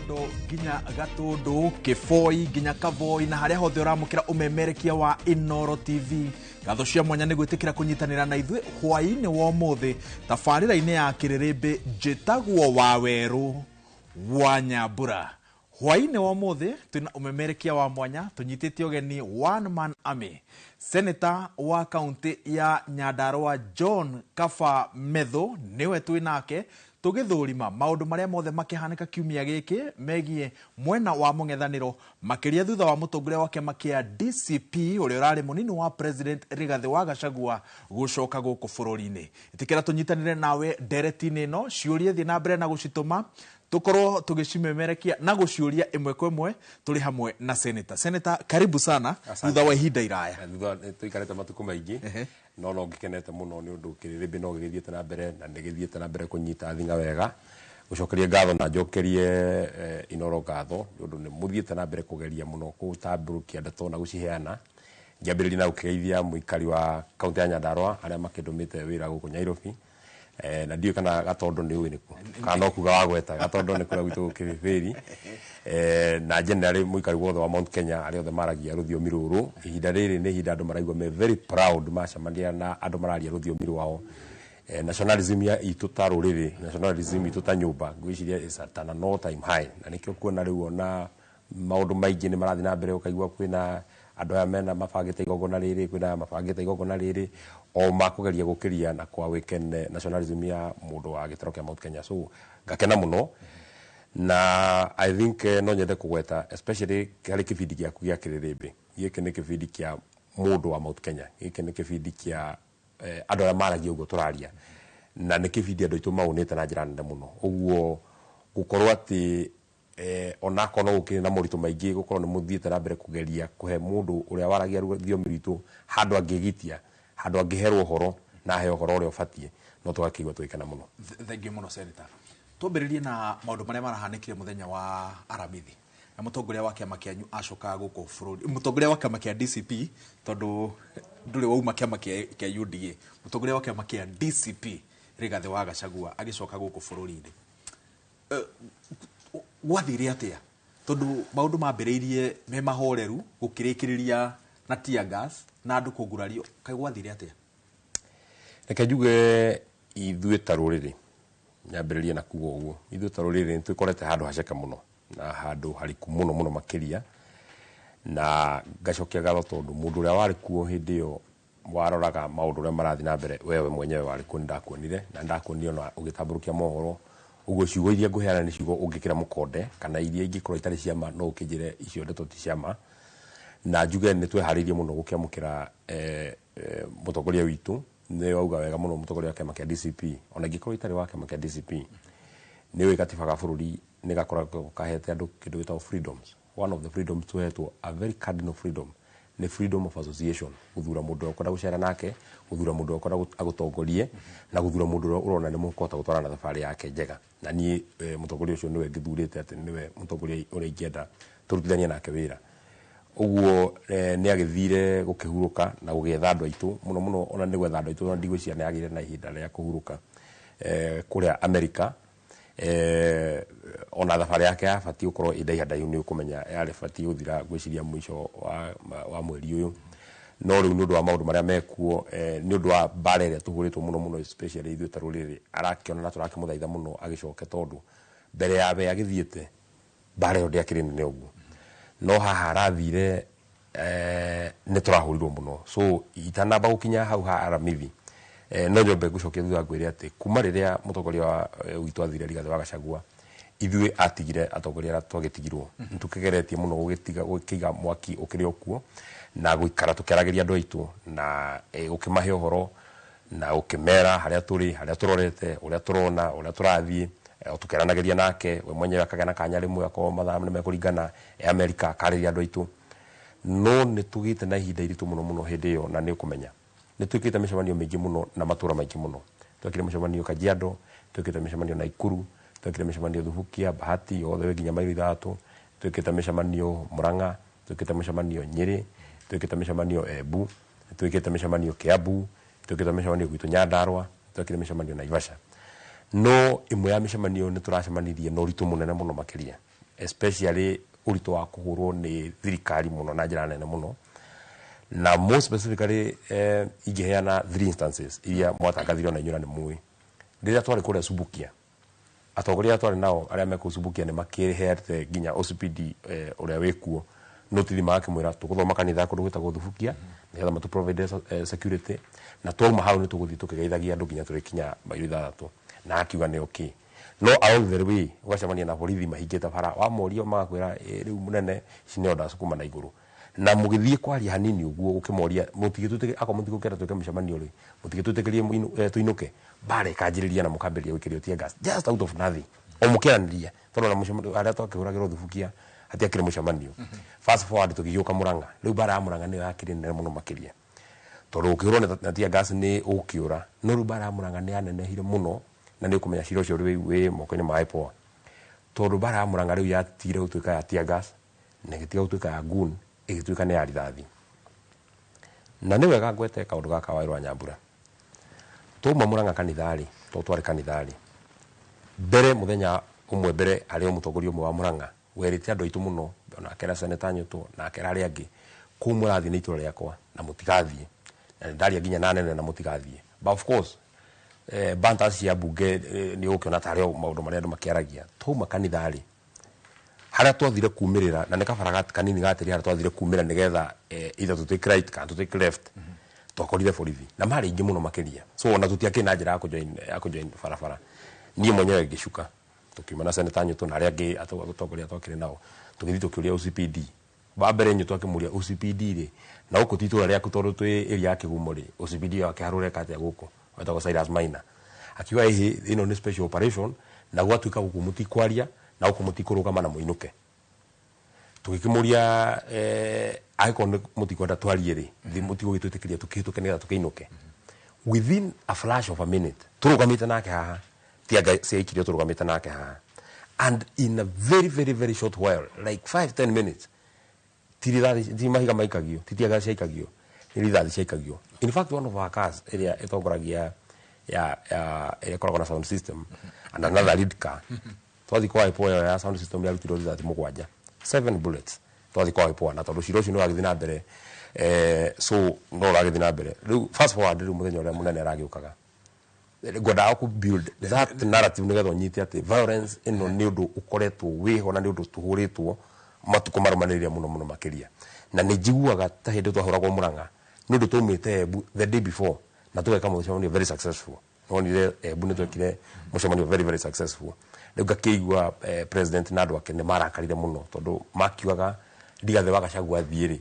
Gatondo nginya Gatũndũ, Kĩboi nginya Kavoi, na harĩa hothe ũramũkĩra ũmemerekia wa Inooro TV. Ngatho cia mwanya nĩ gwĩtĩkĩra kũnyitanĩra na ithuĩ hwaĩ-inĩ wa ũmũthĩ tabarĩra-inĩ ya Kĩrĩrĩmbĩ. Njĩtagwo Wawerũ wa Nyambura. Hwaĩ-inĩ wa ũmũthĩ twĩna ũmemerekia wa mwanya, tũnyitĩte ũgeni one man army, senator wa kaunti ya Nyandarua John Kaba Methu, nĩwe twĩ nake tũgĩthũrima maũndũ marĩa mothe makĩhanĩka kiumia gĩkĩ megiĩ mwena wa mũng'ethanĩro, makĩria thutha wa mũtongoria wa kĩama kĩa DCP ũrĩa ũrarĩ mũnini wa president Rigathĩ wa Gachagua gũcoka gũkũ bũrũri-inĩ. Ĩtĩkĩra tũnyitanĩre nawe ndereti-inĩ ĩno, ciũria thiĩ na mbere na gũcitũma, tũkorwo tũgĩcimemerekia na gũciũria ĩmwe kwa ĩmwe tũrĩ hamwe na senator. Senator, karibu sana. Asante. Thutha wa ihinda iraya. Thutha tũikarĩte matukũ maingĩ, no ngĩkenete mũno nĩ ũndũ kĩrĩrĩmbĩ no gĩgĩthiĩte na mbere na nĩ gĩthiĩte na mbere kũnyita thing'a wega. Gũcokeria ngatho na njokerie Inooro ngatho nĩ ũndũ nĩ mũthiĩte na mbere kũgeria mũno gũtambũrũkia ndeto na gũciheana. Ngĩambĩrĩria na gũkĩgeithia mũikari wa kaunti ya Nyandarua arĩa makĩndũmĩte wĩra gũkũ Nairobi. Na ndiũĩ kana Gatondo nĩ ũĩ nĩkũ, kana no kuga wagweta Gatondo nĩ kũrĩa gwitũ Kĩbĩbĩri. Na generally mũikari wothe wa Mount Kenya, arĩa othe maragia rũthiomi rũrũ, ihinda rĩrĩ nĩ ihinda andũ maraigua me very proud macemania na andũ mararia rũthiomi rwao. Nationalism ya itũ ta rũrĩrĩ, nationalism itũ ta nyũmba, ngwĩciria is at an all time high, na nĩkĩo kuona rĩu ona maũndũ maingĩ nĩ marathiĩ na mbere, ũkaigua kwĩna andũ aya mena mabangĩte igongona rĩrĩ, kwĩna aya mabangĩte igongona rĩrĩ, o makũgeria gũkĩria na kwa wĩkene nationalism ya mũndũ wa gĩtaro kĩa Mount Kenya. So ngakena mũno, na I think no nyende kũgweta especially harĩ kĩbindi gĩaku gĩa Kĩrĩrĩmbĩ. Gĩkĩ nĩ kĩbindi kĩa mũndũ wa Mount Kenya, gĩkĩ nĩ kĩbindi kĩa andũ arĩa maragia ũguo tũraria, na nĩ kĩbindi andũ aitũ maũnĩte na njĩra nene mũno. Ũguo gũkorwo atĩ onakorwo no gũkĩrĩ na moritũ maingĩ, gũkorwo nĩ mũthiĩte na mbere kũgeria kũhe mũndũ ũrĩa waragia rũthiomi rwitũ handũ angĩgitia, handũ angĩherwo ũhoro na aheo ũhoro ũrĩa ũbatiĩ, no tũgakĩigua tũgĩkena mũno. Thengiũ mũno, senator. Twambĩrĩrie na maũndũ marĩa marahanĩkire mũthenya wa Aramithi na mũtongoria wa kĩama kĩanyu acokaga gũkũ bũrũri, mũtongoria wa kĩama kĩa DCP, tondũ ndũrĩ wauma kĩama kĩa UDA, mũtongoria wa kĩama kĩa DCP Rigathĩ wa Gachagua agĩcoka gũkũ bũrũri-inĩ. Gwathire atĩa? Tondũ maũndũ mambĩrĩirie me mahoreru gũkĩrĩkĩrĩria na tear gas na andũ kũgurario, kaĩ gwathire atĩa? Reke njuge, ithuĩ ta rũrĩrĩ, nyambĩrĩrie na kuga ũguo, ithuĩ ta rũrĩrĩ nĩ twĩkorete handũ haceke mũno na handũ hariku mũno mũno makĩria, na ngacokia ngatho tondũ mũndũ ũrĩa warĩ kuo hĩndĩ ĩyo waroraga maũndũ ũrĩa marathiĩ na mbere, wewe mwenyewe warĩ kuo, nĩ ndakuonire na ndakuonire ona ũgĩtambũrũkia mohoro. Ũguo ciugo iria ngũheana nĩ ciugo ũngĩkĩra mũkonde, kana iria ingĩkorwo itarĩ cia ma no ũkĩnjĩre icio ndeto ti cia ma. Na njuge nĩ tweharĩirie mũno gũkĩamũkĩra mũtongoria witũ. Nĩ wauga wega mũno, mũtongoria wa kĩama kĩa DCP, ona ingĩkorwo itarĩ wa kĩama kĩa DCP, nĩ ũĩ gatiba ga bũrũri nĩ gakoragwo kahete andũ kĩndũ gĩtagwo freedoms. One of the freedoms tũhetwo, a very cardinal freedom, nĩ freedom of association, gũthura mũndũ ũrĩa ũkwenda gũcera nake, gũthura mũndũ ũrĩa ũkwenda agũtongorie, na gũthura mũndũ ũrĩa ũrona nĩ mũkũhota gũtwarana thabarĩ yake njega. Na niĩ mũtongoria ũcio nĩwe ngĩthurĩte atĩ nĩwe mũtongoria ũrĩa ingĩenda tũrutithanie nake wĩra. Ũguo nĩ agĩthire gũkĩhurũka na gũgĩetha andũ aitũ mũno mũno, ona nĩ gwetha andũ aitũ, ona ndigwĩciria nĩ agĩire na ihinda rĩa kũhurũka kũrĩa Amerika. Ona thabarĩ yake yabatiĩ gũkorwo ĩ ndaiha ndaihu, nĩ ũkũmenya yarĩ batiĩ gũthira ngwĩciria mũico wa mweri ũyũ, no rĩu nĩ ũndũ wa maũndũ marĩa mekuo, nĩ ũndũ wa mbara ĩrĩa tũhũrĩtwo mũno mũno, especially ithuĩ ta rũrĩrĩ, arakĩona na tũrakĩmũthaitha mũno agĩcoke, tondũ mbere ya we agĩthiĩte mbara ĩyo ndĩakĩrĩ nene ũguo, no haha arathire nĩ tũrahũrirwo mũno. So itanamba gũkinya hau ha Aramithi, no nyombe ngũcokia thutha ngwĩre atĩ kuma rĩrĩa mũtongoria wa witũ athire, Rigathĩ wa Gachagua, ithuĩ atigire atongoria arĩa twagĩtigirwo nĩ tũkĩgeretie mũno gũgĩtiga gũkĩiga mwaki ũkĩrĩ o kuo na gũikara tũkĩaragĩria andũ aitũ na gũkĩmahe ũhoro na gũkĩmera harĩa tũrĩ, harĩa tũrorete, ũrĩa tũrona, ũrĩa tũrathiĩ, o tũkĩaranagĩria nake we mwenyewe, akagĩa na kanya rĩmwe akorwo mathaa nĩ mekũringana e Amerika akarĩria andũ aitũ. No nĩ tũgĩte na ihinda iritũ mũno mũno hĩndĩ ĩyo, na nĩ ũkũmenya nĩ twĩkĩte mĩcemanio mĩingĩ mũno na matũra maingĩ mũno. Twekire mũcemanio Kajiado, twĩkĩte mĩcemanio Naikuru, twekire mĩcemanio Thubukia, Bahati, othe we nginya Mairo 6, twĩkĩte mĩcemanio Murang'a, twĩkĩte mĩcemanio Nyĩrĩ, twĩkĩte mĩcemanio Embu, twĩkĩte mĩcemanio Kiambu, twĩkĩte mĩcemanio gwitũ Nyandarua, twekire mĩcemanio Naivasha. No ĩmwe ya mĩcemanio nĩ tũracemanirie na ũritũ mũnene mũno makĩria. Especially ũritũ wa kũhũrwo nĩ thirikari mũno na njĩra nene mũno, na more specifically ingĩheana three instances iria mwatangathire ona inyuĩ na nĩ mũĩ. Rĩrĩa twarĩ kũrĩa Subukia, atongoria arĩa twarĩ nao arĩa me kũu Subukia nĩ makĩheete nginya OCPD ũrĩa wĩkuo notithi, magakĩmwĩra tũgũthoma kanitha kũndũ gwĩtagwo Thubukia nĩgetha matũ provide security, na twauma hau nĩ tũgũthiĩ tũkĩgeithagia andũ nginya tũrĩkinya mairo 6, na akiuga nĩ okay. No along the way ũgacemania na borithi mahingĩte bara, wamoria magakwĩra, "Rĩu mũnene, ici nĩ orders kuma na igũrũ." Na mũgĩthiĩ kwaria hanini ũguo ũkĩmoria, mũtigĩtwĩtĩkĩrie, akorwo mũtigũkĩenda twĩke mũcemanio rĩ, mũtigĩtwĩtĩkĩrie tũinũke, mbara ĩkanjĩrĩria na mũkambĩrĩria gwĩkĩrio tear gas just out of nothing o mũkĩaranĩria, tondũ ona mũcemanio harĩa twakĩhũragĩrwo Thubukia hatiakĩrĩ mũcemanio. Fast forward tũgĩgĩũka Mũrang'a, rĩu mbara ya Mũrang'a nĩyo yakĩrĩ nene mũno makĩria, tondũ ũkĩhũrwo na tear gas nĩ ũgũkĩũra. No rĩu mbara ya Mũrang'a nĩ yanenehire mũno, na nĩ ũkũmenya cira ũcio rĩu wĩ moko-inĩ ma IPOA, tondũ mbara ya Mũrang'a rĩu yatigire gũtuĩka ya tear gas na ĩgĩtiga gũtuĩka ya gun, ĩgĩtuĩka nĩ ya rithathi. Na nĩ wega ngwete kaũndũ gaka wa wa Nyambura. Twauma Mũrang'a kanitha-rĩ, tondũ twarĩ kanitha-rĩ mbere, mũthenya ũmwe mbere harĩ o mũtongoria ũmwe wa Mũrang'a werĩte andũ aitũ mũno, ona akera Seneta Nyũtũ na akera arĩa angĩ, kũu mũrathiĩ nĩ itũra rĩakwa na mũtigathiĩ, na nĩ ndaria nginya na anene na mũtigathiĩ. But of course bantas cia mbunge nĩ ũgũkĩona tarĩ o maũndũ marĩa andũ makĩaragia. Twauma kanitha-rĩ, harĩa twathire kumĩrĩra, na nĩ kabara kanini gatĩri harĩa twathire kumĩra nĩgetha either tũ take right kana tũ take left, twakorire borithi na marĩ aingĩ mũno makĩria. So ona tũtiakĩrĩ na njĩra ya kũjoin barabara. Niĩ mwenyewe ngĩcuka, tũkiuma na Seneta Nyũtũ na arĩa angĩ atongoria twakĩrĩ nao, tũgĩthiĩ tũkĩũria OCPD. Wa mbere Nyũtũ akĩmũria OCPD rĩ, na gũkũ ti itũra rĩaku tondũ twĩ area ya Kĩgumo rĩ, OCPD akĩharũreka atĩa gũkũ? Wetagwo Cyrus Maina akiuga, ĩhĩ, ĩno nĩ special operation, na gwatuĩka gũkũ mũtikwaria na gũkũ mũtikũrũgama na mũinũke. Tũgĩkĩmũria, angĩkorwo nĩ mũtikwenda twarie rĩ, thĩ mũtigũgĩtwĩtĩkĩria tũkĩhĩtũke nĩgetha tũkĩinũke? Within a flash of a minute tũrũgamĩte nake haha, tianga ciaikirio tũrũgamĩte nake haha, and in a very very very short while, like 5 10 minutes, ti rithathi, ti mahiga maikagio, ti tear gas ciaikagio, nĩ rithathi ciaikagio. In fact, one of our cars ĩrĩa ĩtongoragia ya ĩrĩa ĩkoragwo na sound system and another lead car, twathiĩ kwa IPOA ĩyo ya sound system yarutirwo rithathi mũgwanja, seven bullets, twathiĩ kwa IPOA. Na tondũ cira ũcio nĩ ũragĩthiĩ na mbere, so no ũragĩthiĩ na mbere. Rĩu fast forward, rĩu mũthenya ũrĩa mũnene aragĩũkaga, ngwendaga kũ build that narrative nĩgetha ũnyite atĩ violence ĩno nĩ ũndũ ũkoretwo wĩho na nĩ ũndũ tũhũrĩtwo matukũ marũmanĩrĩire mũno mũno makĩria. Na nĩ njiguaga ta hĩndĩ twahũragwo Mũrang'a, nĩ ũndũ twaumĩte Embu the day before na tũgeka mũcemanio very successful. Nonire Embu nĩ twekire mũcemanio very very successful. Rĩu ngakĩigua president na andũ ake nĩ marakarire mũno, tondũ makiugaga Rigathĩ wa Gachagua athiĩ rĩ,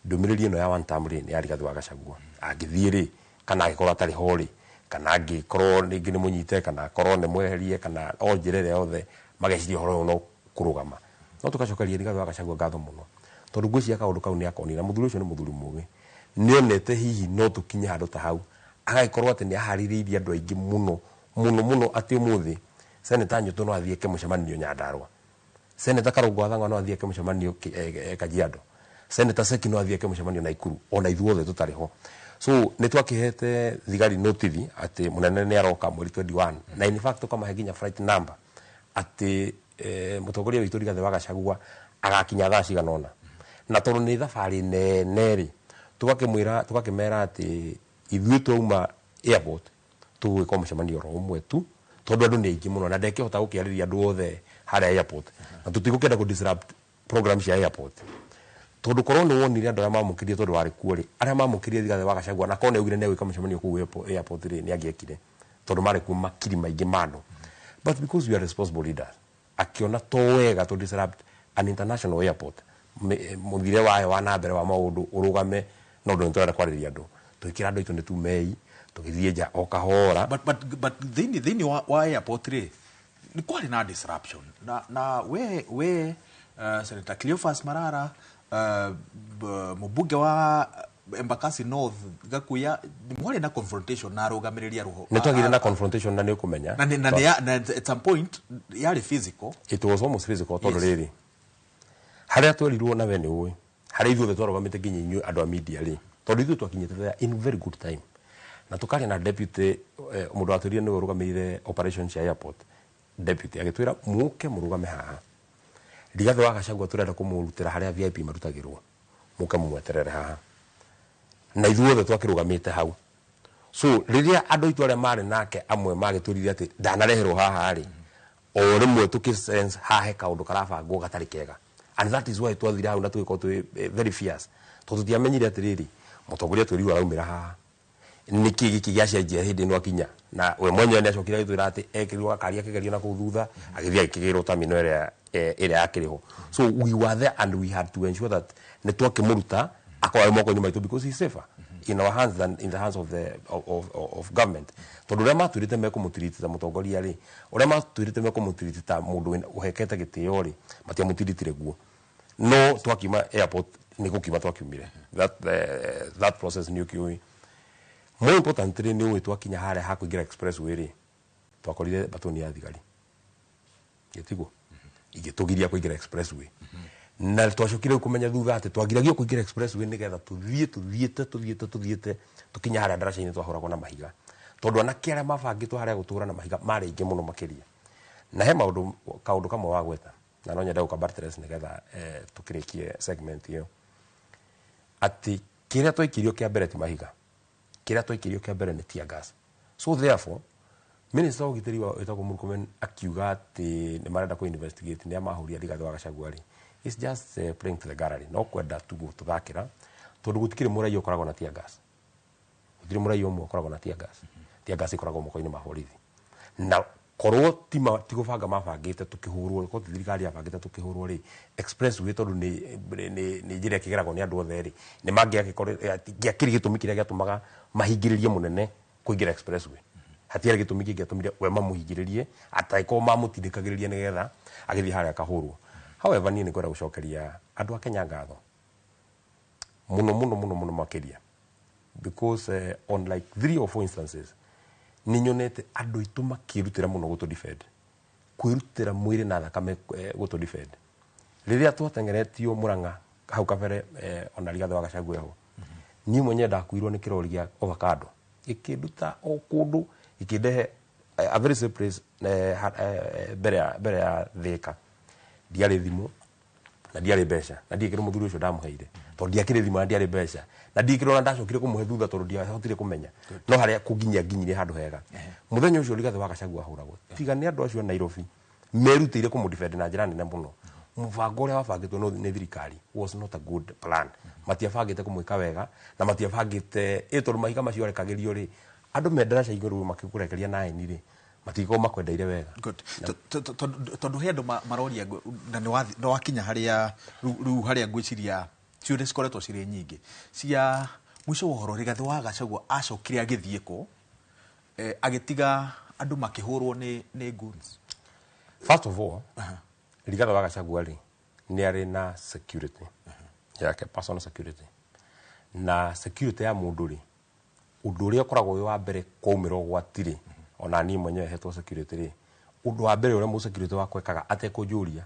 ndũmĩrĩri ĩno ya one term rĩ, nĩ ya Rigathĩ wa Gachagua. Angĩthiĩ rĩ, kana angĩkorwo atarĩ ho rĩ, kana angĩkorwo rĩngĩ nĩ mũnyite, kana akorwo nĩ mweherie, kana o njĩra ĩrĩa yothe mageciria ũhoro ũyũ no kũrũgama. No tũgacokeria Rigathĩ wa Gachagua ngatho mũno, tondũ ngwĩciria kaũndũ kau nĩ akonire, na mũthuri ũcio nĩ mũthuri mũgĩ, nĩonete hihi no tũkinye handũ ta hau, agagĩkorwo atĩ nĩ aharĩrĩirie andũ aingĩ mũno mũno mũno, atĩ ũmũthĩ Seneta Nyũtũ no athiĩ eke mũcemanio Nyandarũa, Seneta Karũngũ wa Thang'wa no athiĩ eke mũcemanio Kajiado, Seneta Seki no athiĩ eke mũcemanio Naikuru, ona ithuothe tũtarĩ ho. So nĩ twakĩhete thigari notithi atĩ mũnene nĩ aroka mweri 21, na in fact tũkamahe nginya flight number atĩ mũtongoria witũ Rigathĩ wa Gachagua agakinya thaa cigana ũna. Na tondũ nĩ thabarĩ nene rĩ, tũgakĩmwĩra, tũgakĩmera atĩ ithuĩ twauma airport tũgwĩka mũcemanio oro ũmwe tu, tondũ andũ nĩ aingĩ mũno na ndekĩhota gũkĩarĩria andũ othe harĩa airport, na tũtigũkĩenda kũ disrupt program cia airport, tondũ korwo nĩ wonire andũ arĩa mamũkĩrire, tondũ warĩ kuo rĩ, arĩa mamũkĩrire Rigathĩ wa Gachagua, na korwo nĩ augire nĩ egwĩka mũcemanio kũu airport rĩ, nĩ angĩekire, tondũ marĩ kuo makiri maingĩ ma andũ. But because we are responsible leaders, akiona to wega to disrupt an international airport, mũthire wayo wa na mbere wa maũndũ ũrũgame no ũndũ nĩ tũrenda kwarĩria andũ. Tũgĩkĩra andũ aitũ nĩ tumei, tũgĩthiĩ nja o kahora. But thĩinĩ wa airport rĩ, nĩ kwarĩ na disruption na we Senator Cleophas Malala, mũmbunge wa Embakasi North Gakuya, mwarĩ na confrontation na arũgamĩrĩri a rũho Nĩ twagĩire na confrontation, na nĩ ũkũmenya na at some point yarĩ physical. It was almost physical, tondũ rĩrĩ harĩa twerirwo, na we nĩ ũĩ harĩa ithuothe twarũgamĩte, nginya inyuĩ andũ a media rĩ, tondũ ithuĩ twakinyĩte there in very good time, na tũkaria na deputy, mũndũ watwĩrire nĩwe ũrũgamĩrĩire operation cia airport. Deputy agĩtwĩra, mũke mũrũgame haha. Rigathi wa Gachagua tũrenda kũmũrutĩra harĩa VIP marutagĩrwo, mũke mũmweterere haha. Na ithuothe twakĩrũgamĩte hau. So rĩrĩa andũ aitũ arĩa marĩ nake amwe magĩtwĩrire atĩ ndanareherwo haha rĩ, o rĩmwe tũkĩ sense hahe kaũndũ karabangwo gatarĩ kega, and that is why twathire hau na tũgĩkorwo twĩ very fierce, tondũ tũtiamenyire atĩrĩrĩ, mũtongoria twĩrirwo araumĩra haha, nĩkĩ gĩkĩ gĩacenjia hĩndĩ ĩno akinya. Na we mwenyewe nĩ acokire agĩtwĩra atĩ ekĩrirwo gakari akĩgerio na kũu thutha, agĩthiĩ agĩkĩgĩrwo terminal ĩrĩa ĩrĩa yakĩrĩ ho. So we were there and we had to ensure that nĩ twakĩmũruta akorwo arĩ moko-inĩ maitũ, because he's safer in our hands than in the hands of the of, of, of government, tondũ ũrĩa matwĩrĩte mekũmũtiriti ta mũtongoria rĩ, ũrĩa matwĩrĩte mekũmũtiriti ta mũndũ ũhekete gĩtĩo rĩ, matiamũtiritire guo. No twakiuma airport, nĩ gũkiuma twakiumire, that process nĩ ũkĩũĩ. More importantly, nĩ ũĩ twakinya harĩa ha kũingĩra expressway rĩ, twakorire batoni ya thigari gĩtiguo igĩtũgiria kũingĩra expressway, na twacokire kũmenya thutha atĩ twagiragio kũingĩra expressway nĩgetha tũthiĩ tũthiĩte tũthiĩte tũthiĩte tũkinya harĩa ndaraca-inĩ twahũragwo na mahiga, tondũ anake arĩa mabangĩtwo harĩa gũtũra na mahiga marĩ aingĩ mũno makĩria. Na he maũndũ kaũndũ kamwe wagweta na no nyende gũka buttress nĩgetha tũkĩrĩkie segment ĩyo, atĩ kĩrĩa twaikĩrio kĩa mbere ti mahiga, kĩrĩa twaikĩrio kĩa mbere nĩ tear gas. So therefore minister wa ũgitĩri wa wĩtagwo Murkomen akiuga atĩ nĩ marenda kũ investigate nĩ amahũria Rigathi wa Gachagua rĩ, it's just playing to the gallery, no kwenda tu gũtũthakĩra, tondũ gũtikĩrĩ mũraia ũkoragwo na tear gas, gũtirĩ mũraia ũmwe ũkoragwo na tear gas. Tear gas ĩkoragwo moko-inĩ ma borithi, na korwo ti gũbanga mabangĩte tũkĩhũrwo, korwo ti thirikari yabangĩte tũkĩhũrwo rĩ expressway, tondũ nĩ njĩra ĩkĩgeragwo nĩ andũ othe rĩ, nĩ mangĩakĩrĩ gĩtũmi kĩrĩa gĩatũmaga mahingĩrĩrie mũnene kũingĩra expressway. Hatiarĩ gĩtũmi kĩngĩatũmire we mamũhingĩrĩrie atangĩkorwo mamũtindĩkagĩrĩria nĩgetha agĩthiĩ harĩa akahũrwo. However, niĩ nĩ ngwenda gũcokeria andũ a Kenya ngatho mũno mũno mũno mũno makĩria, because on like three or four instances nĩ nyonete andũ aitũ makĩrutĩra mũno gũtũ defend, kwĩrutĩra mwĩrĩ na thakame gũtũ defend. Rĩrĩa twateng'eretio Murang'a hau kabere, ona Rigathi wa Gachagua ho, niĩ mwenyewe ndakuirwo nĩ kĩrori gĩa avocado, gĩkĩnduta o kũndũ gĩkĩndehe a very safe place mbere ya Thika. Ndiarĩ thimũ na ndiarĩ mbeca, na ndiĩkĩrwo mũthuri ũcio ndamũheire, tondũ ndiakĩrĩ thimũ na ndiarĩ mbeca, na ndiĩkĩrwo na ndacokire kũmũhe thutha, tondũ ndiahotire kũmenya no harĩa kũnginyia nginyirie handũ hega. Mũthenya ũcio Rigathi wa Gachagua ahũragwo, tiga nĩ andũ acio a Nairobi merutĩire kũmũdefend na njĩra nene mũno, mũbango ũrĩa wabangĩtwo nĩ thirikari was not a good plan. Matiabangĩte kũmwĩka wega na matiabangĩte ĩ, tondũ mahiga macio arekagĩrio rĩ, andũ me ndaraca igũrũ makĩkũrekeria na eni rĩ, matingĩkorwo makwendeire wega. Good. Tondũ he andũ maroria na nĩ wakinya harĩa rĩu harĩa ngwĩciria ciũria cikoretwo cirĩ nyingĩ cia mũico wa ũhoro. Rigathi wa Gachagua acokire agĩthiĩ kũ, agĩtiga andũ makĩhũrwo nĩ goons? First of all, Rigathi wa Gachagua rĩ, nĩ arĩ na security yake, personal security. Na security ya mũndũ rĩ, ũndũ ũrĩa ũkoragwo wĩ wa mbere kwaumĩra ũgwati rĩ, ona niĩ mwenyewe hetwo security rĩ, ũndũ wa mbere ũrĩa mũ security wakwa ekaga atekũnjũria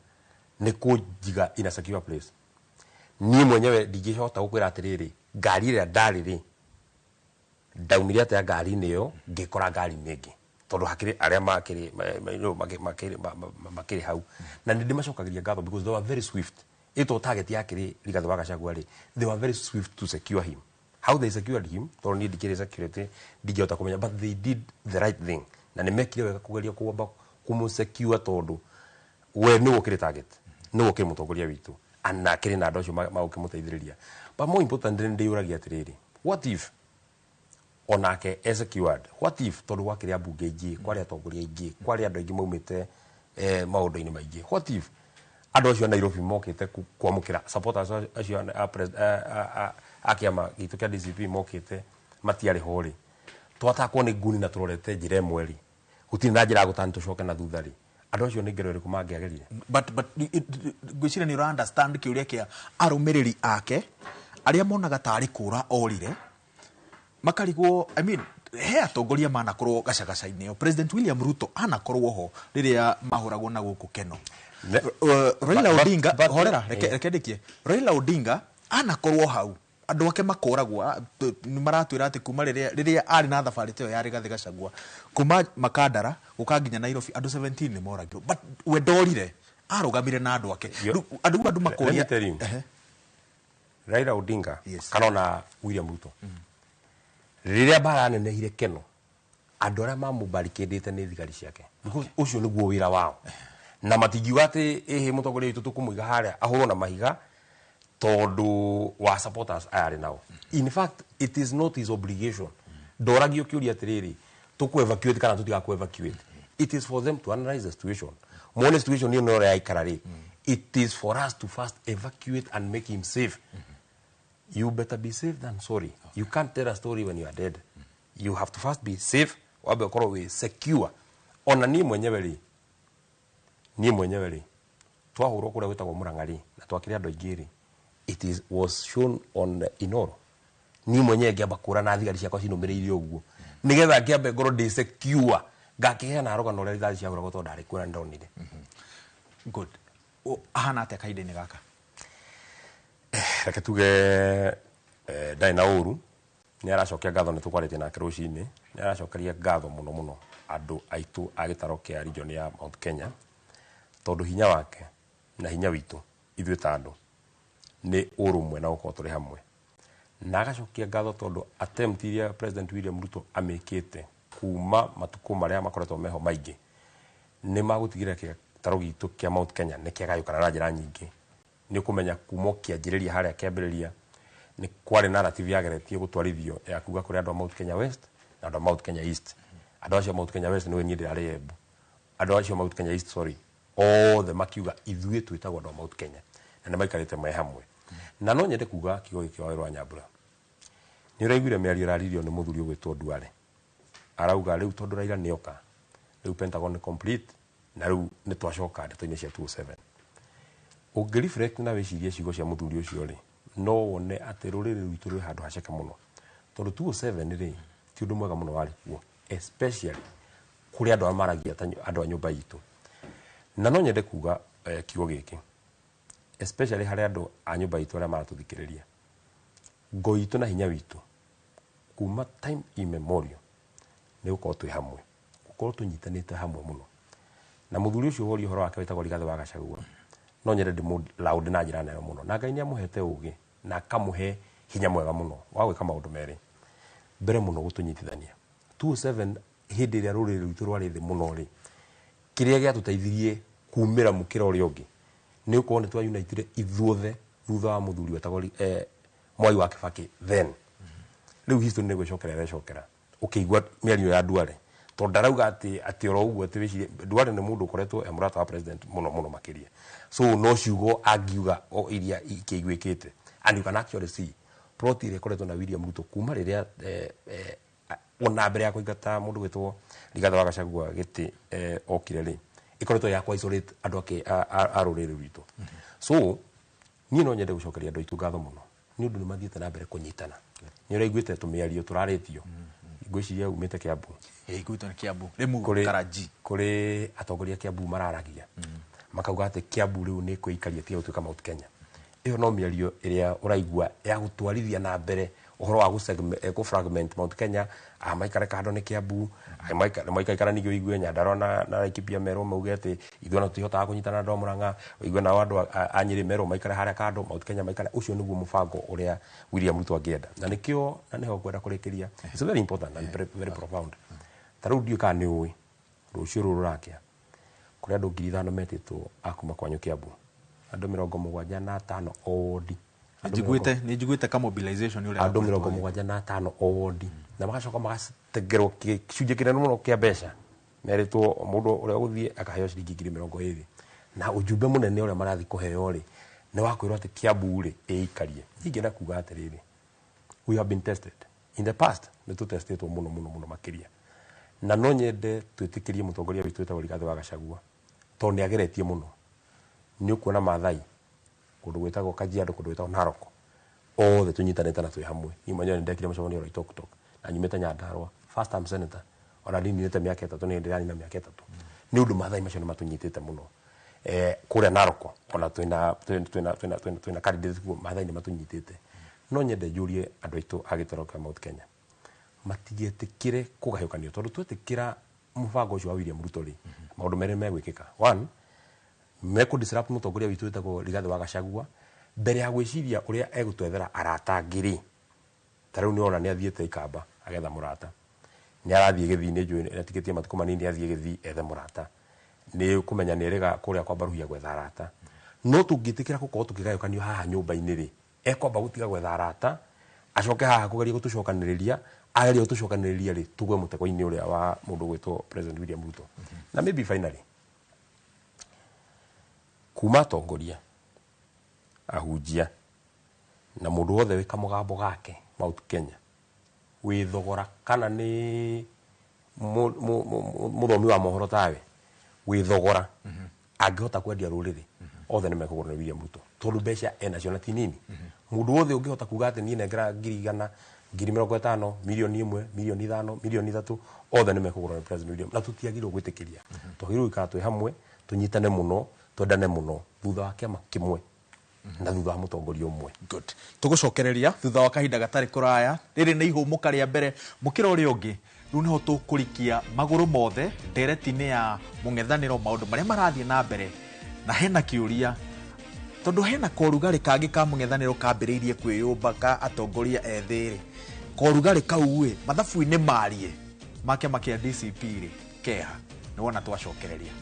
nĩ kũnjiga in a secure place. Niĩ mwenyewe ndingĩhota gũkwĩra atĩrĩrĩ, ngari ĩrĩa ndarĩ rĩ, ndaumire atĩa ngari-inĩ ĩyo ngĩkora ngari-inĩ ĩngĩ, tondũ hakĩrĩ arĩa makĩrĩ makĩrĩ hau, na nĩ ndĩmacokagĩria ngatho because they were very swift. Ĩto target yakĩrĩ Rigathi wa Gachagua rĩ, they were very swift to secure him. How they secured him, tondũ niĩ ndikĩrĩ security, ndingĩhota kũmenya, but they did the right thing na nĩ mekire wega kũgeria kwamba kũmũsecure, tondũ we nĩwe ũkĩrĩ target, nĩwe ũkĩrĩ mũtongoria witũ, na akĩrĩ na andũ acio magũkĩmũteithĩrĩria. But more importantly, nĩ ndĩyũragia atĩrĩrĩ, what if onake e secured? What if, tondũ gwakĩrĩ ambunge aingĩ, kwarĩ atongoria aingĩ, kwarĩ andũ aingĩ maumĩte maũndũ-inĩ maingĩ, what if andũ acio a Nairobi mokĩte kwamũkĩra supporters acio a kĩama gitũ kĩa DCP mokĩte matiarĩ ho rĩ, twatakwo nĩ nguni na tũrorete njĩra ĩmwe rĩ, gũtirĩ na njĩra ya gũtani tũcoke na thutha rĩ, andũ acio nĩ ngero ĩrĩkũ mangĩagerire? But ngwĩciria nĩ ũra understand kĩũria kĩa arũmĩrĩri ake arĩa monaga tarĩ kũra orire, makarigwo. I mean, he atongoria manakorwo gacagaca-inĩ ĩyo. President William Ruto anakorwo ho rĩrĩa mahũragwo na gũkũ Keno. Raila Odinga, horera, reke ndĩkie. Raila Odinga anakorwo hau andũ ake makoragwo. Nĩ maratwĩra atĩ kuma rĩrĩa arĩ na thabarĩ ta ĩyo ya Rigathi Gachagua kuma Makandara gũka nginya Nairobi, andũ 17 nĩ moragirwo, but we ndorire. Arũgamire na andũ ake. Rĩu andũ makoria. Let me tell you. Raila Odinga kana ona William Ruto, rĩrĩa mbara nenehire Keno, andũ arĩa mamũbarikĩndĩte nĩ thigari ciake, because ũcio nĩguo wĩra wao, na matingiuga atĩ ĩhĩ mũtongoria witũ tũkũmũiga harĩa ahũrwo na mahiga tondũ wa supporters aya arĩ nao. In fact, it is not his obligation. Ndoragio kĩũria atĩrĩrĩ, tũkũ evacuate kana tũtigakũ evacuate. It is for them to analyze the situation, mone situation ĩyo nĩ ũrĩa yaikara rĩ, it is for us to first evacuate and make him safe. You better be safe than sorry. You can't tell a story when you are dead. You have to first be safe, wambe ũkorwo wĩ secure. Ona niĩ mwenyewe rĩ, niĩ mwenyewe rĩ, twahũrwo kũrĩa gwĩtagwo Murang'a rĩ, na twakĩrĩ andũ aingĩ rĩ, it is was shown on Inoro. Niĩ mwenyewe ngĩamba kũra na thigari ciakwa cinũmĩrĩire ũguo, nĩgetha ngĩambe ngorwo ndĩ secure, ngakĩheana rũgano rũrĩa rithathi ciahũragwo tondũ ndarĩ kuo na nĩndonire. Good. Ahana atĩa kahinda-inĩ gaka? Reke tuge ndarĩ na ũru, nĩ aracokia ngatho, nĩ tũkwarĩtie nake rũcinĩ, nĩ aracokeria ngatho mũno mũno andũ aitũ a gĩtaro kĩa region ya Mount Kenya, tondũ hinya wake na hinya witũ ithuĩ ta andũ nĩ ũrũmwe na gũkorwo tũrĩ hamwe. Na agacokia ngatho tondũ attempt iria President William Ruto amĩkĩte kuma matukũ marĩa makoretwo meho maingĩ nĩ magũtigĩrĩra gĩtarũ gitũ kĩa Mount Kenya nĩ kĩagayũkana na njĩra nyingĩ. Nĩ ũkũmenya kuma ũkĩanjĩrĩria harĩa kĩambĩrĩria nĩ kwarĩ narrative yageretie gũtwarithio ya kuga kũrĩ andũ a Mount Kenya West na andũ a Mount Kenya East. Andũ acio a Mount Kenya West nĩwe niĩ ndĩrarĩ Embu, andũ acio a Mount Kenya East, sorry, othe makiuga ithuĩ twĩtagwo andũ a Mount Kenya, na nĩ maikarĩte me hamwe. Na no nyende kuga kiugo gĩkĩ wa Waweru Nyambura, nĩ ũraiguire mĩario ĩraririo nĩ mũthuri ũgwĩtwo Duale, arauga rĩu tondũ Raila nĩoka, rĩu Pentagon nĩ complete, na rĩu nĩ twacoka ndeto-inĩ cia 207. Ũngĩ reflect na wĩcirie ciugo cia mũthuri ũcio rĩ, no wone atĩ rũrĩrĩ rwitũ rwĩ handũ haceke mũno, tondũ 207 rĩ ti ũndũ mwega mũno warĩ kuo, especially kũrĩ andũ arĩa maragia ta andũ a nyũmba itũ. Na no nyende kuga kiugo gĩkĩ especially harĩ andũ a nyũmba itũ arĩa maratũthikĩrĩria, ngo itũ na hinya witũ kuma time immemorial nĩ gũkorwo twĩ hamwe, gũkorwo tũnyitanĩte hamwe mũno. Na mũthuri ũcio woria ũhoro wake wĩtagwo Rigathĩ wa Gachagua, no nyende ndĩmũ laud na njĩra nene mũno, na Ngai nĩ amũhete ũgĩ na akamũhe hinya mwega mũno wa gwĩka maũndũ merĩ. Mbere mũno gũtũnyitithania 27 hĩndĩ ĩrĩa rũrĩrĩ rwitũ rwarĩ thĩ mũno rĩ, kĩrĩa gĩatũteithirie kumĩra mũkĩra ũrĩa ũngĩ nĩ ũkorwo nĩ twaunitire ithuothe thutha wa mũthuri wetagwo Mwai wa Kibaki. Then rĩu history nĩ gwĩcokera ĩrecokera, ũkĩigua mĩario ya Duale, tondũ ndarauga atĩ oro ũguo atĩ wĩcirie Duale nĩ mũndũ ũkoretwo e mũrata wa president mũno mũno makĩria, so no ciugo angiuga o iria ikĩiguĩkĩte. And you can actually see plot ĩrĩa ĩkoretwo na William Ruto kuma rĩrĩa ona mbere ya kũingata mũndũ gwĩtwo Rigathĩ wa Gachagua gĩtĩ okire rĩ, ĩkoretwo ya kũ-isolate andũ ake a rũrĩrĩ rwitũ. So niĩ no nyende gũcokeria andũ aitũ ngatho mũno nĩ ũndũ nĩ mathiĩte na mbere kũnyitana. Nĩ ũraiguĩte tũmĩario tũrarĩtio, ngwĩciria umĩte Kiambu. Ĩĩ, ngwĩtwo nĩ Kiambu Rĩmu Karaji. Kũrĩ atongoria a Kiambu mararagia makauga atĩ Kiambu rĩu nĩ kwĩikaria tiga gũtuĩka Mount Kenya. Ĩyo no mĩario ĩrĩa ũraigua ya gũtwarithia na mbere ũhoro wa gũ fragment Mount Kenya, a maikare kando nĩ Kiambu, maikaikara ningĩ ũigue Nyandarua na Laikipia merwo mauge atĩ ithuĩ ona tũtihotaga kũnyitana na andũ a Murang'a, ũigue nao andũ a Nyĩrĩ merwo maikare harĩa kando, Mount Kenya maikare. Ũcio nĩguo mũbango ũrĩa William Ruto angĩenda, na nĩkĩo na nĩho ngwenda kũrĩkĩria. It's very important and very, very profound. Ta rĩu ndiũĩ kana nĩ ũĩ, rũciũ rũrũ rũrakĩa kũrĩ andũ 5,000 metĩtwo a kuma kwanyu Kiambu, andũ 75 o wodi. Nĩ njiguĩte ka mobilization ũrĩa andũ wakoretwo mĩrongo wĩ. 75 o wodi, na magacoka magategerwo gĩcunjĩ kĩnene mũno kĩa mbeca, merĩtwo mũndũ ũrĩa ũgũthiĩ akaheo ciringi 20,000, na ujumbe mũnene ũrĩa marathiĩ kũheo rĩ nĩ wa kwĩrwo atĩ Kiambu rĩ ĩikarie. Ingĩenda kuga atĩrĩrĩ, we have been tested in the past, nĩ tũtestĩtwo mũno mũno mũno makĩria, na no nyende twĩtĩkĩrie mũtongoria witũ wĩtagwo Rigathĩ wa Gachagua, tondũ nĩ ageretie mũno. Nĩ ũkuona Maathai kũndũ gwĩtagwo Kajiado, kũndũ gwĩtagwo Narok, othe tũnyitanĩte na twĩ hamwe. Niĩ mwenyewe nĩ ndekire mũcemanio Loitoktok na nyumĩte Nyandarua, first time senator, ona ndininĩte mĩaka 3, nĩ ndĩranina mĩaka 3, nĩ ũndũ Maathai macio nĩ matũnyitĩte mũno. Kũrĩa Narok ona twĩna candidate kuo, Maathai nĩ matũnyitĩte. No nyende njũrie andũ aitũ a gĩtaro kĩa Mount Kenya matigetĩkĩre kũgayũkanio, tondũ twetĩkĩra mũbango ũcio wa William Ruto rĩ, maũndũ merĩ megwĩkĩka. One, Mekũ disrupt mũtongoria witũ wĩtagwo Rigathĩ wa Gachagua mbere ya gwĩciria ũrĩa egũtwethera arata angĩ rĩ. Ta rĩu nĩwona nĩ athiĩte Ikamba agetha mũrata, nĩ arathiĩ Gĩthii, nĩ njũĩ nĩ atigĩtie matukũ manini athiĩ Gĩthii ethe mũrata, nĩ kũmenya nĩ erĩga kũrĩa kwa Baruhia gwetha arata. No tũngĩtĩkĩra gũkorwo tũkĩgayũkanio haha nyũmba-inĩ rĩ, ekwamba gũtiga gwetha arata acoke haha kũgeria gũtũcokanĩrĩria. Ageria gũtũcokanĩrĩria rĩ, tũgwe mũtego-inĩ ũrĩa wa mũndũ gwĩtwo President William Ruto. Na maybe finally, kuma atongoria, ahunjia na mũndũ wothe wĩ kamũgambo gake Mount Kenya wĩ thogora, kana nĩ mũthomi wa mohoro tawe wĩ thogora, angĩhota kwendia rũrĩrĩ, othe nĩ mekũgũrwo nĩ William Ruto, tondũ mbeca enacio na ti nini. Mũndũ wothe ũngĩhota kuga atĩ niĩ nengera 100,000, 50,000, 1,000,000, 5 million, 3 million, othe nĩ mekũgũrwo nĩ President William. Na tũtiagĩrĩirwo gwĩtĩkĩria, twagĩrĩirwo gũikara twĩ hamwe, tũnyitane mũno, twendane mũno, thutha wa kĩama kĩmwe na thutha wa mũtongoria ũmwe. Good. Tũgũcokereria thutha wa kahinda gatarĩ kũraya. Rĩrĩ nĩ ihũmũka rĩa mbere, mũkĩra ũrĩa ũngĩ rĩu nĩho tũkũrikia magũrũ mothe ndereti-inĩ ya mũng'ethanĩro, maũndũ marĩa marathiĩ na mbere. Na hena kĩũria, tondũ hena korugarĩ kangĩ ka mũng'ethanĩro kambĩrĩirie kwĩyũmba ka atongoria ethĩ rĩ, korugarĩ kau ĩ mathabu-inĩ marie ma kĩama kĩa DCP rĩ, keha nĩ wona twacokereria.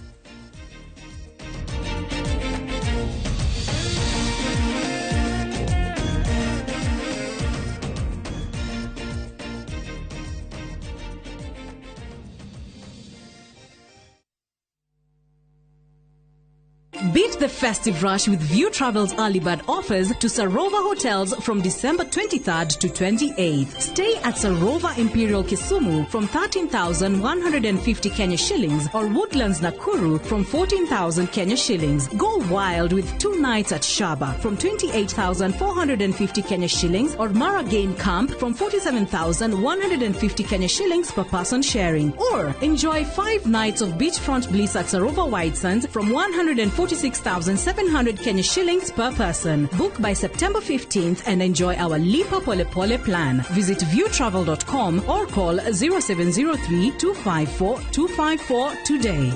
Beat the festive rush with View Travel's early bird offers to Sarova Hotels from December 23rd to 28th. Stay at Sarova Imperial Kisumu from 13,150 Kenya shillings or Woodlands Nakuru from 14,000 Kenya shillings. Go wild with 2 nights at Shaba from 28,450 Kenya shillings or Mara Game Camp from 47,150 Kenya shillings per person sharing. Or enjoy 5 nights of beachfront bliss at Sarova White Sands from 146,700 Kenya shillings per person. Book by September 15th and enjoy our Lipa Pole Pole plan. Visit viewtravel.com or call 0703 254 254 today.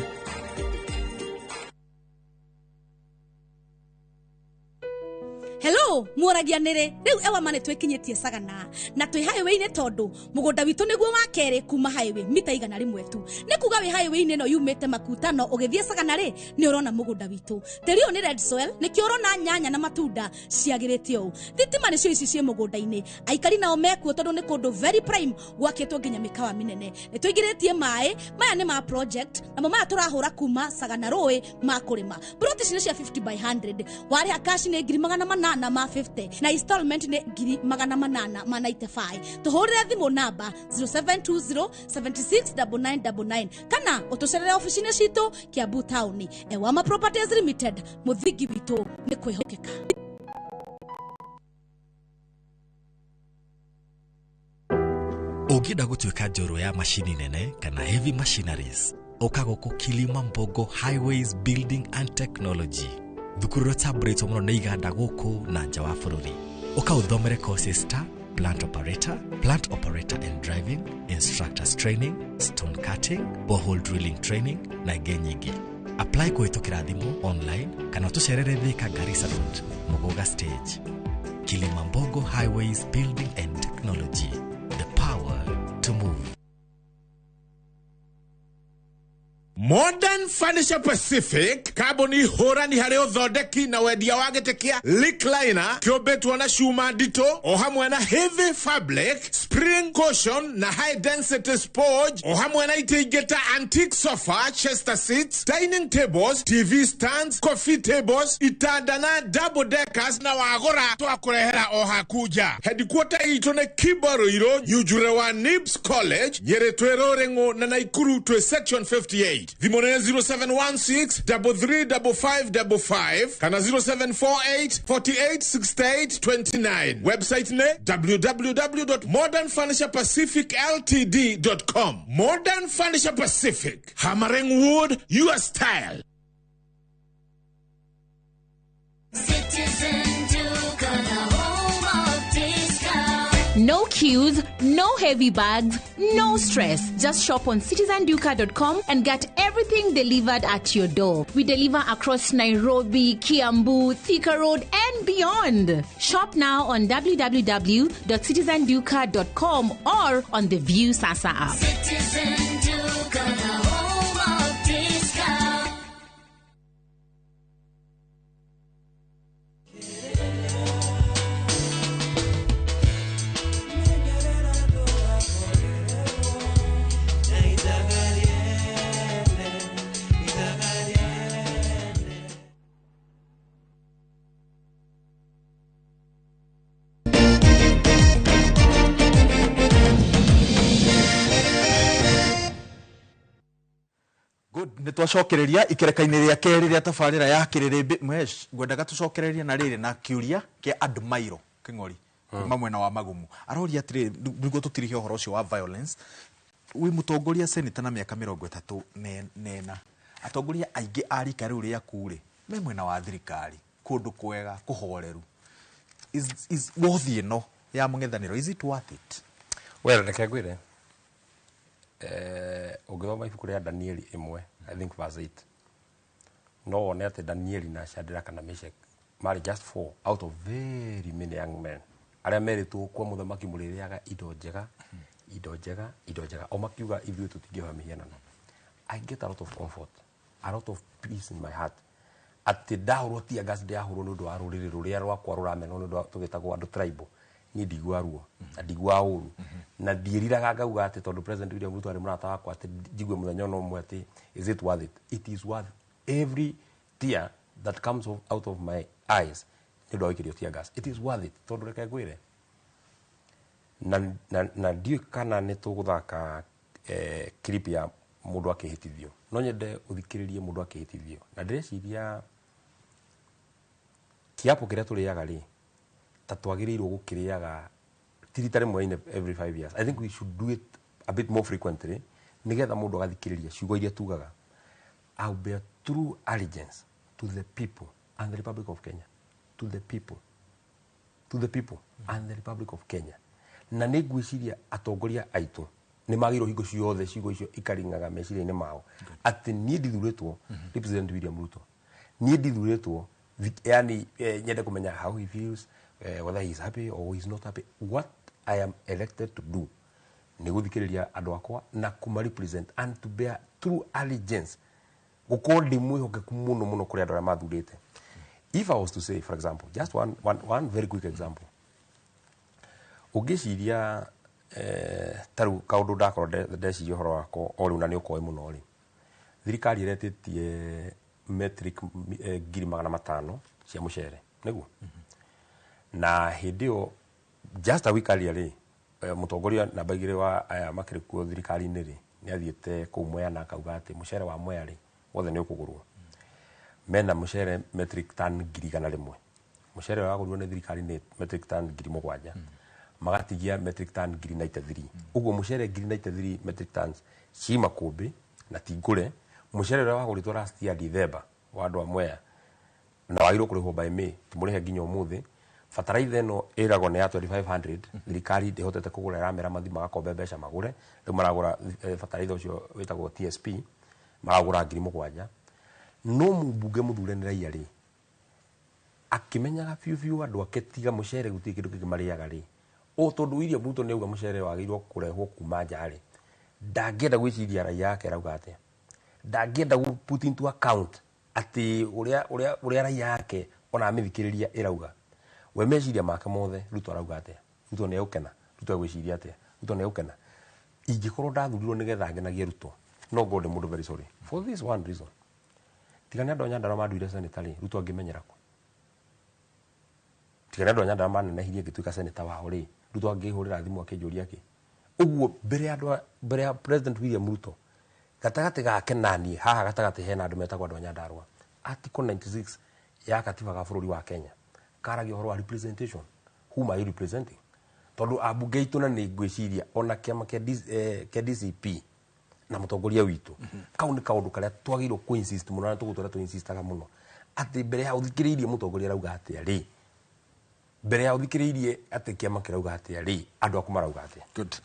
Hello, muoragia nĩrĩ rĩu Ewama nĩ twĩkinyĩtie Sagana na twĩ highway-inĩ, tondũ mũgũnda witũ nĩguo wa kerĩ kuma highway, mita 100 tu. Nĩ kuga wĩ highway-inĩ ĩno yumĩte Makutano ũgĩthiĩ Sagana rĩ, nĩ ũrona mũgũnda witũ. Tĩri ũyũ nĩ red soil, nĩkĩo ũrona nyanya na matunda ciagĩrĩte ũũ. Thitima nĩcio ici ciĩ mũgũnda-inĩ. Aikari nao mekuo, tondũ nĩ kũndũ very prime, gwakĩtwo nginya mĩkawa mĩnene. Nĩ tũingĩrĩtie maĩ maya nĩ ma project, namo maya tũrahũra kuma Sagana rũĩ ma kũrĩma. Plot ici nĩ cia 50 by 100. Warĩha cash nĩ 850,000 na installment nĩ 895,000. Tũhũrĩre thimũ namba 0720 769999 kana ũtũcerere ofici-inĩ citũ Kiambu Town. Ewama Properties Limited, mũthingi witũ nĩ kwĩhokeka. Ũngĩenda gũtuĩka njorua ya macini nene kana heavy machineries, ũka gũkũ Kilima Mbogo Highways Building and Technology, thukuru ĩrĩa ũtambũrĩtwo mũno nĩ iganda gũkũ na nja wa bũrũri. Ũka ũthomere courses ta plant operator, plant operator and driving, instructors training, stone cutting, borehole drilling training na ingĩ nyingĩ. Apply kũhĩtũkĩra thimũ, online kana ũtũcerere Thika, Garissa Road, Muguga stage. Kilimambogo Highways Building and Technology, the power to move. Modern Furniture Pacific, kambuni hũrani harĩ ũthondeki na wendia wa gĩtĩ kĩa recliner kĩũmbĩtwo na cuma nditũ o hamwe na heavy fabric, spring cushion na high density sponge, o hamwe na itĩ ingĩ ta antique sofa, chester seats, dining tables, TV stands, coffee tables, itanda na double deckers. Na wagũra twakũrehera o haku nja. Headquarter itũ nĩ Kibaruirũ, Nyunjure wa Nibs College, Nyĩrĩ twĩ Rũrĩng'ũ, na Naikuru twĩ section 58. Thimũ nĩ 0716 335555 kana 0748 48 68 29. Website nĩ www.modernfurniturepacificltd.com. Modern Furniture Pacific, hammering wood your style. Citizen Duka, the home of discount. No queues, no heavy bags, no stress. Just shop on citizenduka.com and get everything delivered at your door. We deliver across Nairobi, Kiambu, Thika Road, and beyond. Shop now on www.citizenduka.com or on the View Sasa app. Citizen Duka, the home of discount. Good, nä twacokereria ikereka-inä rä a kerä rä a tabarä ra ya kä rä rä mwesh ngwendaga tå cokererie na rä rä na kä å ria kä admairo kä ng'ori kuma mwena wa magumu aroria atä rä niguo tå tirihe å horo å cio wa violence wä må tongoria seneta na mä aka mä rongo ä tatå nena atongoria aingä a rika rä u rä aku rä me mwena wa thirikari kå ndå kwega kå horeru wothi ä no ya må ng'ethanä ro is it worth it? Well, reke ngwĩre, ũngĩthoma ibuku rĩa Danieli ĩmwe, I think verse 8, no wone atĩ Danieli na Shadrach na Meshach marĩ just four out of very many young men arĩa merĩtwo kwa mũthamaki mũrĩrĩaga indo njega, indo njega, indo njega, o makiuga ithuĩ tũtingĩhoya mĩhianano. I get a lot of comfort, a lot of peace in my heart atĩ ndahũrwo tear gas, ndĩrahũrwo nĩ ũndũ wa rũrĩrĩ rũrĩa rwakwa rũramenwo nĩ ũndũ wa tũgĩtagwo andũ tribal. Niĩ ndiguaga ruo na ndiguaga ũru na ndiĩriraga ngauga atĩ tondũ President William Ruto arĩ mũrata wakwa atĩ njigue mũthenya ona ũmwe atĩ is it worth it? It is worth every tear that comes out of my eyes nĩ ũndũ wa gũikĩrio tear gas. It is worth it tondũ reke ngwĩre, na ndiũĩ kana nĩ tũgũthaka clip ya mũndũ akĩhĩtithio, no nyende ũthikĩrĩrie mũndũ akĩhĩtithio, na ndĩreciria kĩapo kĩrĩa tũrĩaga rĩ ta twagĩrĩirwo gũkĩrĩaga ti rita rĩmwe in every 5 years. I think we should do it a bit more frequently nĩgetha mũndũ agathikĩrĩria ciugo iria tugaga. I will bear true allegiance to the people and the Republic of Kenya, to the people, to the people and the Republic of Kenya. Na nĩ ngwĩciria atongoria aitũ nĩ magĩrĩirwo hingo ciothe ciugo icio ikaringaga meciria-inĩ mao atĩ niĩ ndithurĩtwo represent William Ruto, niĩ ndithurĩtwo yani nyende kũmenya how he feels, whether he is happy or he is not happy. What I am elected to do nĩ gũthikĩrĩria andũ akwa na kũma represent and to bear true allegiance, gũkorwo ndĩ mwĩhokeku mũno mũno kũrĩ andũ arĩa mathurĩte. If I was to say, for example, just one very quick example, ũngĩciria ta rĩu kaũndũ ndakorwo ndeciria ũhoro wako o rĩu na nĩ ũkoĩ mũno rĩ, thirikari ĩretĩtie metric 500,000 cia mũcere nĩguo, na hĩndĩ ĩyo just a week earlier rĩ, mũtongoria namba 2 wa aya makĩrĩ kuo thirikari-inĩ rĩ nĩ athiĩte kũu Mwea na akauga atĩ mũcere wa Mwea rĩ wothe nĩ ũkũgũrwo. Mena mũcere metric ton 100,000, mũcere ũrĩa wagũrirwo nĩ thirikari nĩ metric ton 7,000, magatigia metric ton 93,000. Ũguo mũcere 93 metric tons ci makũmbĩ na ti ngũre. Mũcere ũrĩa wagũrĩtwo last year December wa andũ a Mwea na wagĩrĩirwo kũrĩhwo by May, tũmũrĩhe nginya ũmũthĩ. Bataraitha ĩno ĩragwo nĩ ya 2500, thirikari ndĩhotete kũgũra, ĩramera mathi magakombe mbeca magũre. Rĩu maragũra bataraitha ũcio wĩtagwo TSP maragũra 7,000. No mũmbunge mũthure nĩ raia rĩ akĩmenyaga biũ biũ andũ ake tiga mũcere gũtirĩ kĩndũ kĩngĩ marĩaga rĩ, o tondũ William Ruto nĩ auga mũcere wagĩrĩirwo kũrehwo kuma nja rĩ, ndangĩenda gwĩciria raia ake arauga atĩa, ndangĩenda gũ put into account atĩ ũrĩa raia ake ona amĩthikĩrĩria ĩrauga. We meciria make mothe Ruto arauga atĩa, Ruto nĩ egũkena, Ruto egwĩciria atĩa, Ruto nĩ egũkena. Ingĩkorwo ndathurirwo nĩgetha ngenagie Ruto, no ngorwo ndĩ mũndũ very sorry for this one reason. Tiga nĩ andũ a Nyandarua manduire senator rĩ, Ruto angĩmenyera kũ? Tiga nĩ andũ a Nyandarua manenehirie ngĩtuĩka senator wao rĩ, Ruto angĩhũrĩra thimũ akĩnjũria kĩ? Ũguo mbere ya President William Ruto, gatagatĩ gake na niĩ haha gatagatĩ hena andũ metagwo andũ a Nyandarua. Article 96 ya katiba ga bũrũri wa Kenya karagia ũhoro wa representation. Whom are you representing? Tondũ ambunge aitũ na nĩ ngwĩciria ona kĩama kĩa DCP na mũtongoria witũ, kau nĩ kaũndũ karĩa twagĩrĩirwo kũ insist mũno na tũgũtũra tũ insistaga mũno atĩ mbere ya ũthikĩrĩirie mũtongoria arauga atĩa rĩ, Mbere ya ũthikĩrĩirie atĩ kĩama kĩrauga atĩa rĩ, andũ aku marauga atĩa. Good.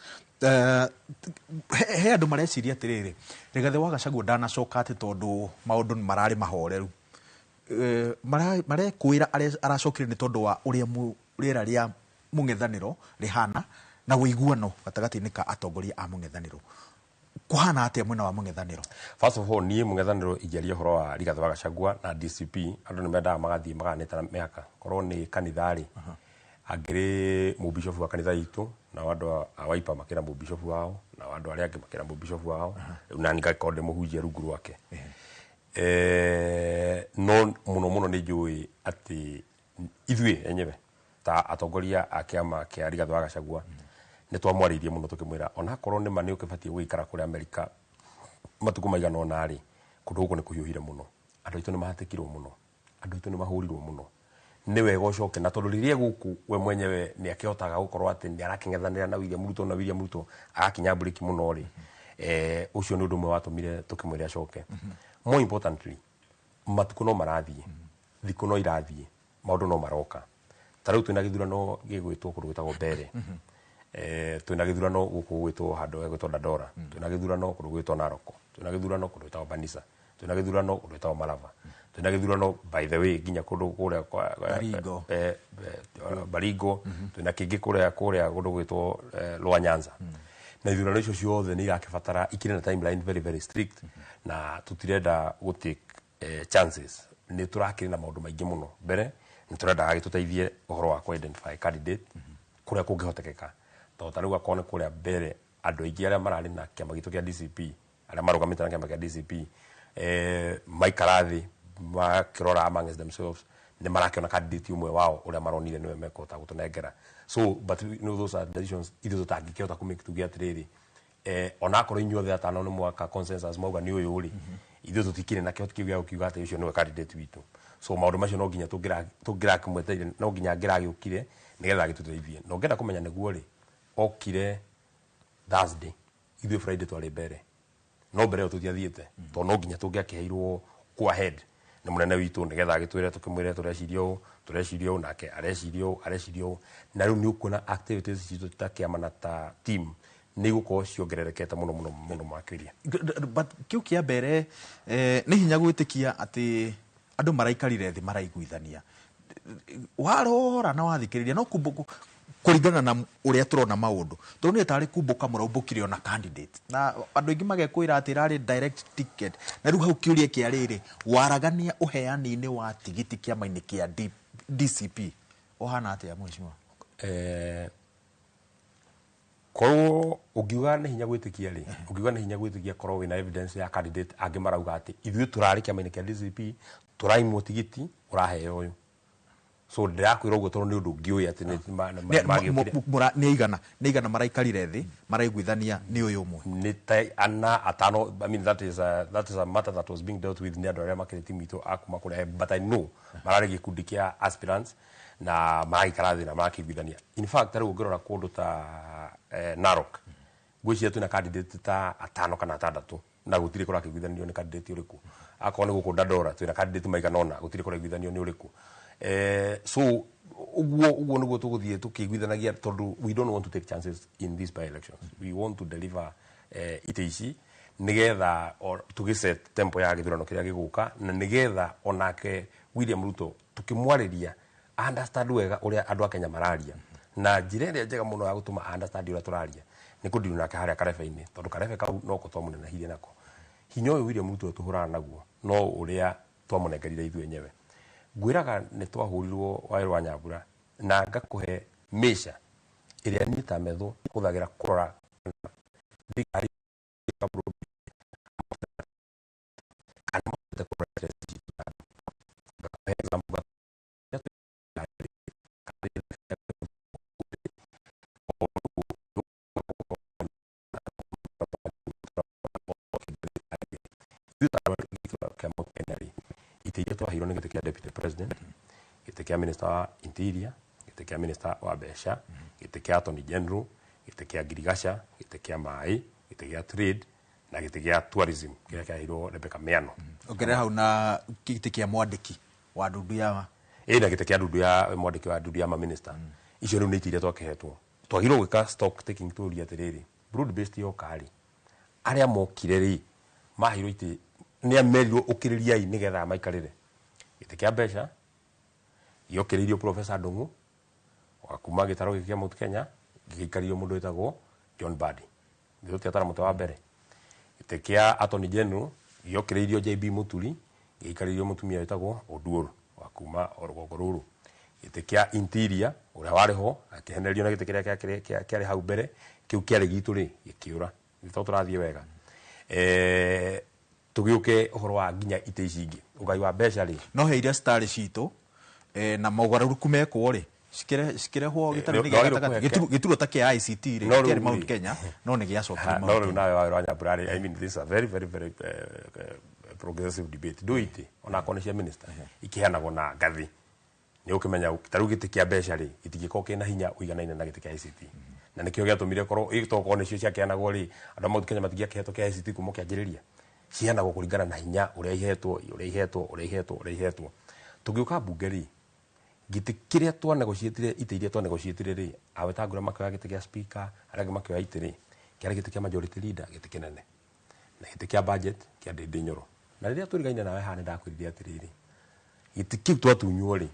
He andũ mareciria atĩrĩrĩ, Rigathĩ wa Gachagua ndanacoka atĩ tondũ maũndũ nĩ mararĩ mahoreru. Marekwĩra aracokire nĩ tondũ wa ũrĩa rĩera rĩa mũng'ethanĩro rĩhana na ũiguano gatagatĩ-inĩ ka atongoria a mũng'ethanĩro. Kũhana atĩa mwena wa mũng'ethanĩro? First of all, niĩ mũng'ethanĩro ingĩaria ũhoro wa Rigathĩ wa Gachagua na DCP, andũ nĩ mendaga magathiĩ magayanĩte na mĩhaka. Korwo nĩ kanitha rĩ, angĩrĩ mũbishofu wa kanitha itũ, nao andũ a Wiper makĩra mũbishofu wao, nao andũ arĩa angĩ makĩra mũbishofu wao, rĩu nani ngakorwo ndĩ mũhunjia rungu rwake. No mũno mũno nĩ njũĩ atĩ ithuĩ enyewe ta atongoria a kĩama kĩa Rigathĩ wa Gachagua nĩ twamwarĩirie mũno tũkĩmwĩra onakorwo nĩ ma nĩ ũkĩbatiĩ gũgĩikara kũrĩa Amerika matukũ maigana ũna rĩ, kũndũ gũkũ nĩ kũhiũhire mũno, andũ aitũ nĩ mahatĩkirwo mũno, andũ aitũ nĩ mahũrirwo mũno, nĩ wega ũcoke. Na tondũ rĩrĩa gũkũ we mwenyewe nĩ akĩhotaga gũkorwo atĩ nĩ arakĩng'ethanĩra na William Ruto, na William Ruto agakinya mburĩki mũno rĩ, ũcio nĩ ũndũ ũmwe watũmire tũkĩmwĩre acoke. More importantly, matukũ no marathiĩ, thikũ no irathiĩ, maũndũ no maroka. Ta rĩu twĩna gĩthurano gĩgwĩtwo kũndũ gwĩtagwo Mbere, twĩna gĩthurano gũkũ gwĩtwo handũ hegwĩtwo Dandora, twĩna gĩthurano kũndũ gwĩtwo Narok, twĩna gĩthurano kũndũ gwĩtagwo Banisa, twĩna gĩthurano kũndũ gwĩtagwo Malava, twĩna gĩthurano by the way nginya kũndũ kũrĩa Baringo. Baringo, twĩna kĩngĩ kũrĩa kũndũ gwĩtwo Lower Nyanza. Na ithurano icio ciothe nĩ irakĩbatara ikĩrĩ na timeline very very strict, na tũtirenda gũ take chances. Nĩ tũrakĩrĩ na maũndũ maingĩ mũno. Mbere nĩ tũrendaga gĩtũteithie ũhoro wa kũ identify candidate kũrĩa kũngĩhotekeka, tondũ ta rĩu akorwo nĩ kũrĩa mbere andũ aingĩ arĩa mararĩ na kĩama gitũ kĩa DCP, arĩa marũgamĩte na kĩama kĩa DCP, maikara thĩ makĩrora amongst themselves nĩ marakĩona candidate ũmwe wao ũrĩa maronire nĩwe mekũhota gũtũnengera. So but you know, those are decisions ithuĩ tũtangĩkĩhota kũ make tuge atĩrĩrĩ, onakorwo inyuothe atano nĩ mwaka consensus mauga nĩ ũyũ rĩ, ithuĩ tũtikĩrĩ na kĩhoti kĩu gĩa gũkiuga atĩ ũcio nĩwe candidate witũ. So maũndũ macio no nginya tũngĩrakĩmwetereire, no nginya angĩragĩũkire nĩgetha agĩtũteithie. Na ũngĩenda kũmenya nĩguo rĩ, okire Thursday, ithuĩ Friday twarĩ mbere, no mbere ĩyo tũtiathiĩte tondũ no nginya tũngĩakĩheirwo go ahead nĩ mũnene witũ nĩgetha agĩtwĩre, tũkĩmwĩre tũreciria ũũ, tũreciria ũũ, nake areciria ũũ, areciria ũũ. Na rĩu nĩ ũkuona activities citũ ta kĩama na ta team nĩ igũkorwo ciongererekete mũno mũno mũno makĩria. But kĩu kĩa mbere, nĩ hinya gwĩtĩkia atĩ andũ maraikarire thĩ maraiguithania. Warora na wathikĩrĩria no kũringana na ũrĩa tũrona maũndũ, tondũ nĩ tarĩ kumbũka mũraumbũkire ona candidate, na andũ aingĩ magekwĩra atĩ ĩrarĩ direct ticket. Na rĩu hau kĩũria kĩa rĩrĩ, waragania ũheani-inĩ wa tigiti kĩama-inĩ kĩa DCP ũhana atĩa mheshimiwa? Korwo ũngiuga nĩ hinya gwĩtĩkia rĩ, ũngiuga nĩ hinya gwĩtĩkia korwo wĩna evidence ya candidate angĩ marauga atĩ ithuĩ tũrarĩ kĩama-inĩ kĩa DCP tũraimwo tigiti ũraheo ũyũ. So ndĩrakwĩra ũguo tondũ nĩ ũndũ ngĩũĩ atĩ nĩ magĩũkire. Nĩ igana maraikarire thĩ maraiguithania nĩ ũyũ ũmwe. Nĩ ta ana atano. I mean, that is a matter that was being dealt with nĩ andũ arĩa makĩrĩ timu itũ a kuma kũrĩa, but I know mararĩ gĩkundi kĩa aspirants na maragĩikara thĩ na marakĩiguithania. In fact, rĩu ũngĩrora kũndũ ta Narok, ngwĩciria twĩna candidate ta atano kana atandatũ na gũtirĩ kũrakĩiguithanio nĩ candidate ũrĩkũ. Akorwo nĩ gũkũ Dandora twĩna candidate maigana ũna, gũtirĩ kũraiguithanio nĩ ũrĩkũ. So ũguo nĩguo tũgũthiĩ tũkĩiguithanagia tondũ we don't want to take chances in these by elections. We want to deliver itĩ ici nĩgetha tũgĩset tempo ya gĩthurano kĩrĩa gĩgũka, na nĩgetha onake William Ruto tũkĩmwarĩria understand wega ũrĩa andũ a Kenya mararia. Na njĩra ĩrĩa njega mũno ya gũtũma understand ũrĩa tũraria nĩ kũndiru nake harĩa karebe-inĩ, tondũ karebe kau noko twamũnenehirie nako. Hinya ũyũ William Ruto tũhũrana naguo no ũrĩa twamũnengerire ithuĩ enyewe. Ngwĩraga nĩ twahũrirwo waĩ rwa Nyambura, na ngakũhe measure ĩrĩa niĩ ta metho hũthagĩra kũrora thirikari kana mahotete kũrora interest citũ ta andũ. Ngakũhe example. Ithuĩ ta andũ a gĩthurano kĩa Mount Kenya rĩ, itĩ iria twaheirwo nĩ gĩtĩ kĩa deputy president, gĩtĩ kĩa minister wa interior, gĩtĩ kĩa minister wa mbeca, gĩtĩ kĩa attorney general, gĩtĩ kĩa ngirigaca, gĩtĩ kĩa maĩ, gĩtĩ gĩa trade na gĩtĩ gĩa tourism kĩrĩa kĩaheirwo Rebecca Miano. Ongerera hau na gĩtĩ kĩa mwandĩki wa ndundu ya Ĩ na gĩtĩ kĩa ndundu ya mwandĩki wa ndundu ya maminista. Icio rĩu nĩ itĩ iria twakĩhetwo. Twagĩrĩirwo gwĩka stock taking, tũrie atĩrĩrĩ, broad based yoka rĩ, arĩa mokire rĩ, maheirwo itĩ nĩ amerirwo ũkĩrĩriai nĩgetha maikarĩre. Gĩtĩ kĩa mbeca gĩokĩrĩirio Professor Ndung'u wa kuma gĩtarũ gĩkĩ kĩa Mount Kenya, gĩgĩikarĩrio mũndũ wĩtagwo John Mbadi. Gĩtũ mũtĩ wa mbere. Gĩtĩ kĩa Attorney General gĩokĩrĩirio JB Muturi, gĩikarĩirio mũtumia wĩtagwo Oduor wa kuma o rũgongo rũrũ. Gĩtĩ kĩa Interior, ũrĩa warĩ ho akĩhenererio na gĩtĩ kĩrĩa kĩarĩ hau mbere, kĩu kĩarĩ gitũ rĩ, gĩkĩũra. Gĩtũ tũrathiĩ wega. Tũgĩũke ũhoro wa nginya itĩ ici ingĩ, ũgai wa mbeca rĩ, no he iria citarĩ citũ, na mogarũrũku mekwo rĩ, cikĩrehwo gĩtarũ-inĩ gĩa nĩwagĩrĩirwo gatagatĩ. Gĩturwa ta kĩa ICT rĩ, No rĩu gĩtiarĩ Mount rĩ. Kenya, no nĩ gĩacokire No Mount rĩu Kenya. Nawe wa Nyambura rĩ, I mean, this is a very very very progressive debate. Ndũĩ itĩ onakorwo nĩ cia minister ikĩheanagwo na ngathĩ, nĩ ũkĩmenya ta rĩu gĩtĩ kĩa mbeca rĩ, gĩtingĩkorwo kĩna hinya ũiganaine na gĩtĩ kĩa ICT, na nĩkĩo gĩatũmire korwo ĩtokorwo nĩcio ciakĩheanagwo rĩ, andũ a Mount Kenya matingĩakĩhetwo kĩa ICT kuma kĩanjĩrĩria. Ciheanagwo kũringana na hinya ũrĩa ihetwo, ũrĩa ihetwo, ũrĩa ihetwo, ũrĩa ihetwo. Tũgĩũka mbunge rĩ, gĩtĩ kĩrĩa twanegotiatire, itĩ iria twanegotiatire rĩ, awetangũra makĩoya gĩtĩ gĩa speaker, arĩa angĩ makĩoya itĩ rĩ, kĩarĩ gĩtĩ kĩa majority leader, gĩtĩ kĩnene, na gĩtĩ kĩa budget kĩa Ndindi Nyoro. Na rĩrĩa twĩrigaine nawe haha, nĩ ndakwĩrire atĩrĩrĩ, gĩtĩ kĩu twatunywo rĩ,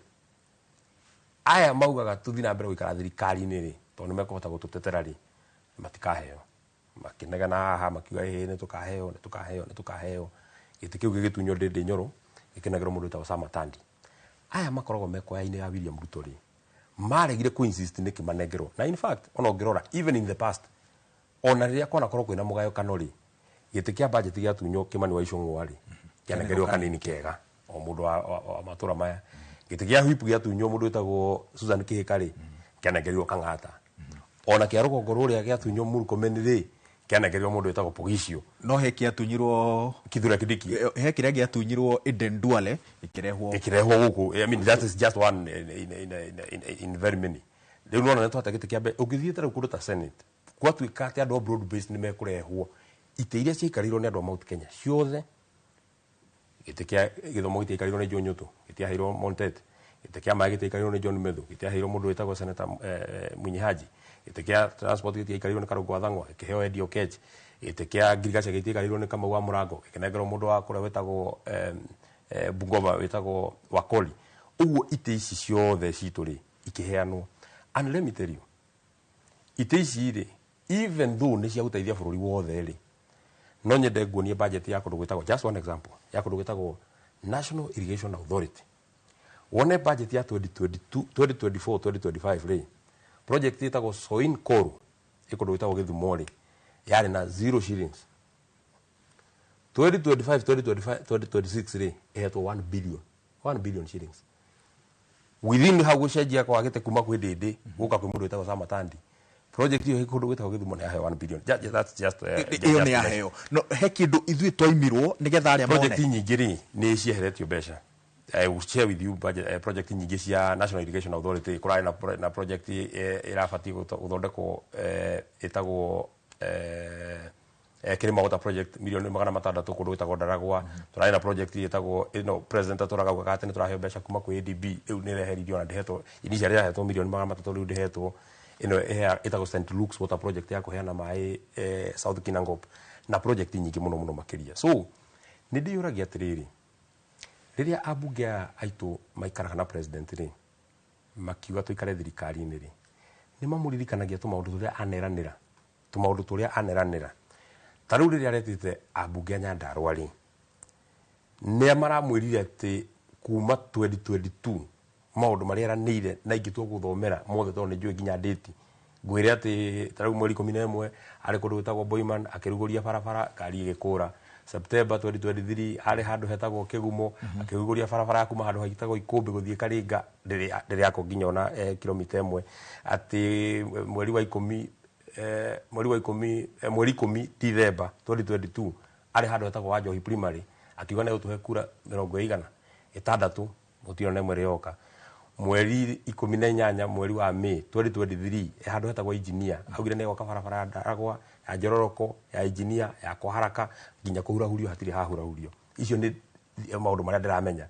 aya maugaga tũthiĩ na mbere gũikara thirikari-inĩ rĩ, tondũ nĩ mekũhota gũtũtetera rĩ, matikaheo. Makĩnegena haha makiuga, ĩĩ, nĩ tũkaheo, nĩ tũkaheo, nĩ tũkaheo. Gĩtĩ kĩu gĩgĩtunywo Ndindi Nyoro, gĩkĩnengerwo mũndũ wĩtagwo Sam Atandi. Aya makoragwo me kwaya-inĩ ya William Ruto rĩ, maregire kũ insist nĩkĩ manengerwo. Na in fact, ona ũngĩrora even in the past, ona rĩrĩa kwanakorwo kwĩna mũgayũkano rĩ, gĩtĩ kĩa budget gĩatunywo Kimani wa Ichung'wa rĩ, kĩanengerirwo kanini kega o mũndũ wa matũra maya. Gĩtĩ kĩa whip gĩatunywo mũndũ wĩtagwo Susan Kĩhĩka rĩ, kĩanengerirwo Kang'ata. Ona kĩa rũgongo rũrĩa gĩatunywo Murkomen rĩ, kĩanengerirwo mũndũ wĩtagwo Poghisio. No he kĩatunyirwo Kithure Kindiki. He kĩrĩa gĩatunyirwo Eden Duale gĩkĩrehwo. Ĩkĩrehwo gũkũ. I mean, that is just one in very many. Rĩu nona nĩ twate gĩtĩ kĩa mbere. Ũngĩthiĩ ta rĩu kũndũ ta Senate, gwatuĩka atĩ andũ a broad based nĩ mekũrehwo, itĩ iria ciaikarĩirwo nĩ andũ a Mount Kenya ciothe, gĩtĩ kĩa gĩthomo gĩtiaikarĩirwo nĩ John Nyũtũ, gĩtiaheirwo Montet. Gĩtĩ kĩa maĩ gĩtiaikarĩirwo nĩ John Methu, gĩtiaheirwo mũndũ wĩtagwo Senator Mwinyi Haji. Gĩtĩ kĩa transport gĩtiaikarĩirwo nĩ Karũngũ wa Thang'wa, gĩkĩheo Eddie Okech. Gĩtĩ kĩa ngirigaca gĩtiaikarĩirwo nĩ Kamau wa Mũrango, gĩkĩnengerwo mũndũ wa kũrĩa wĩtagwo Bungoma wĩtagwo Wakoli. Ũguo itĩ ici ciothe citũ rĩ, ikĩheanwo. And let me tell you, itĩ ici rĩ, even though nĩ cia gũteithia bũrũri wothe rĩ, no nyende nguonie budget ya kũndũ gwĩtagwo, just one example, ya kũndũ gwĩtagwo National Irrigation Authority, wone budget ya 2022, 2024, 2025 rĩ, project ĩtagwo Soin Koru ĩ kũndũ gwĩtagwo Gĩthumo rĩ, yarĩ na 0 shillings. 2025, 2025, 2026 rĩ, ĩhetwo 1 billion, 1 billion shillings. Within hau gũcenjia kwa gĩtĩ kuma kwĩ Ndĩndĩ gũka kwĩ mũndũ wĩtagwo Sam Atandi, project ĩyo ĩ kũndũ gwĩtagwo Gĩthumo nĩ yaheo 1 billion. That's just Ĩyo nĩ yaheo, no he kĩndũ ithuĩ twaimirwo nĩgetha arĩa Project mone. Nyingĩ rĩ, nĩ cieheretio mbeca. I will share with you budget, project nyingĩ cia National Irrigation Authority. Kũrarĩ na project ĩrabatiĩ gũthondekwo, ĩtagwo Kilima Water Project, milioni 600, kũndũ gwĩtagwo Ndaragwa. Tũrarĩ na project ĩtagwo ĩno, president atũraga augaga atĩ nĩ tũraheo mbeca kuma kwĩ ADB. Rĩu nĩ ĩreheririo, na ndĩhetwo. Initially yahetwo milioni 300, rĩu ndĩhetwo. Ĩno ĩtagwo St Luke's Water Project ya kũheana maĩ South Kinangop, na project nyingĩ mũno mũno makĩria. So nĩ ndĩyũragia atĩrĩrĩ, rĩrĩa ambunge aya aitũ maikaraga na president rĩ, makiuga tũikare thirikari-inĩ rĩ, nĩ mamũririkanagia tũmaũndũ tũrĩa aneranĩra, tũmaũndũ tũrĩa aneranĩra. Ta rĩu rĩrĩa aretĩte ambunge a Nyandarũa rĩ, nĩ maramwĩrire atĩ kuma 2022 maũndũ marĩa eranĩire, na ingĩtua gũthomera mothe tondũ nĩ njũĩ nginya ndĩti, ngwĩre atĩ ta rĩu mweri 11 arĩ kũndũ gwĩtagwo Boiman akĩrugũria barabara, ngari ĩgĩkũra. September 2023 arĩ handũ hetagwo Kĩgumo akĩrugũria barabara ya kuma handũ hetagwo Ikũmbĩ gũthiĩ Karinga, ndĩrĩ yakwo nginya ona kilomita 1. Atĩ mweri wa 10, mweri wa 10, mweri 10 December 2022 arĩ handũ hetagwo Wanjohi Primary akiuga nĩ egũtũhe kura 66, gũtirĩ ona ĩmwe ĩrĩ yoka. Mweri 18 mweri wa May 2023 e handũ hetagwo Engineer augire nĩ egwaka barabara ya Ndaragwa, ya Njororoko, ya Engineer, ya kwa haraka nginya kũhurahurio, hatirĩ hahurahurio. Icio nĩ maũndũ marĩa ndĩramenya.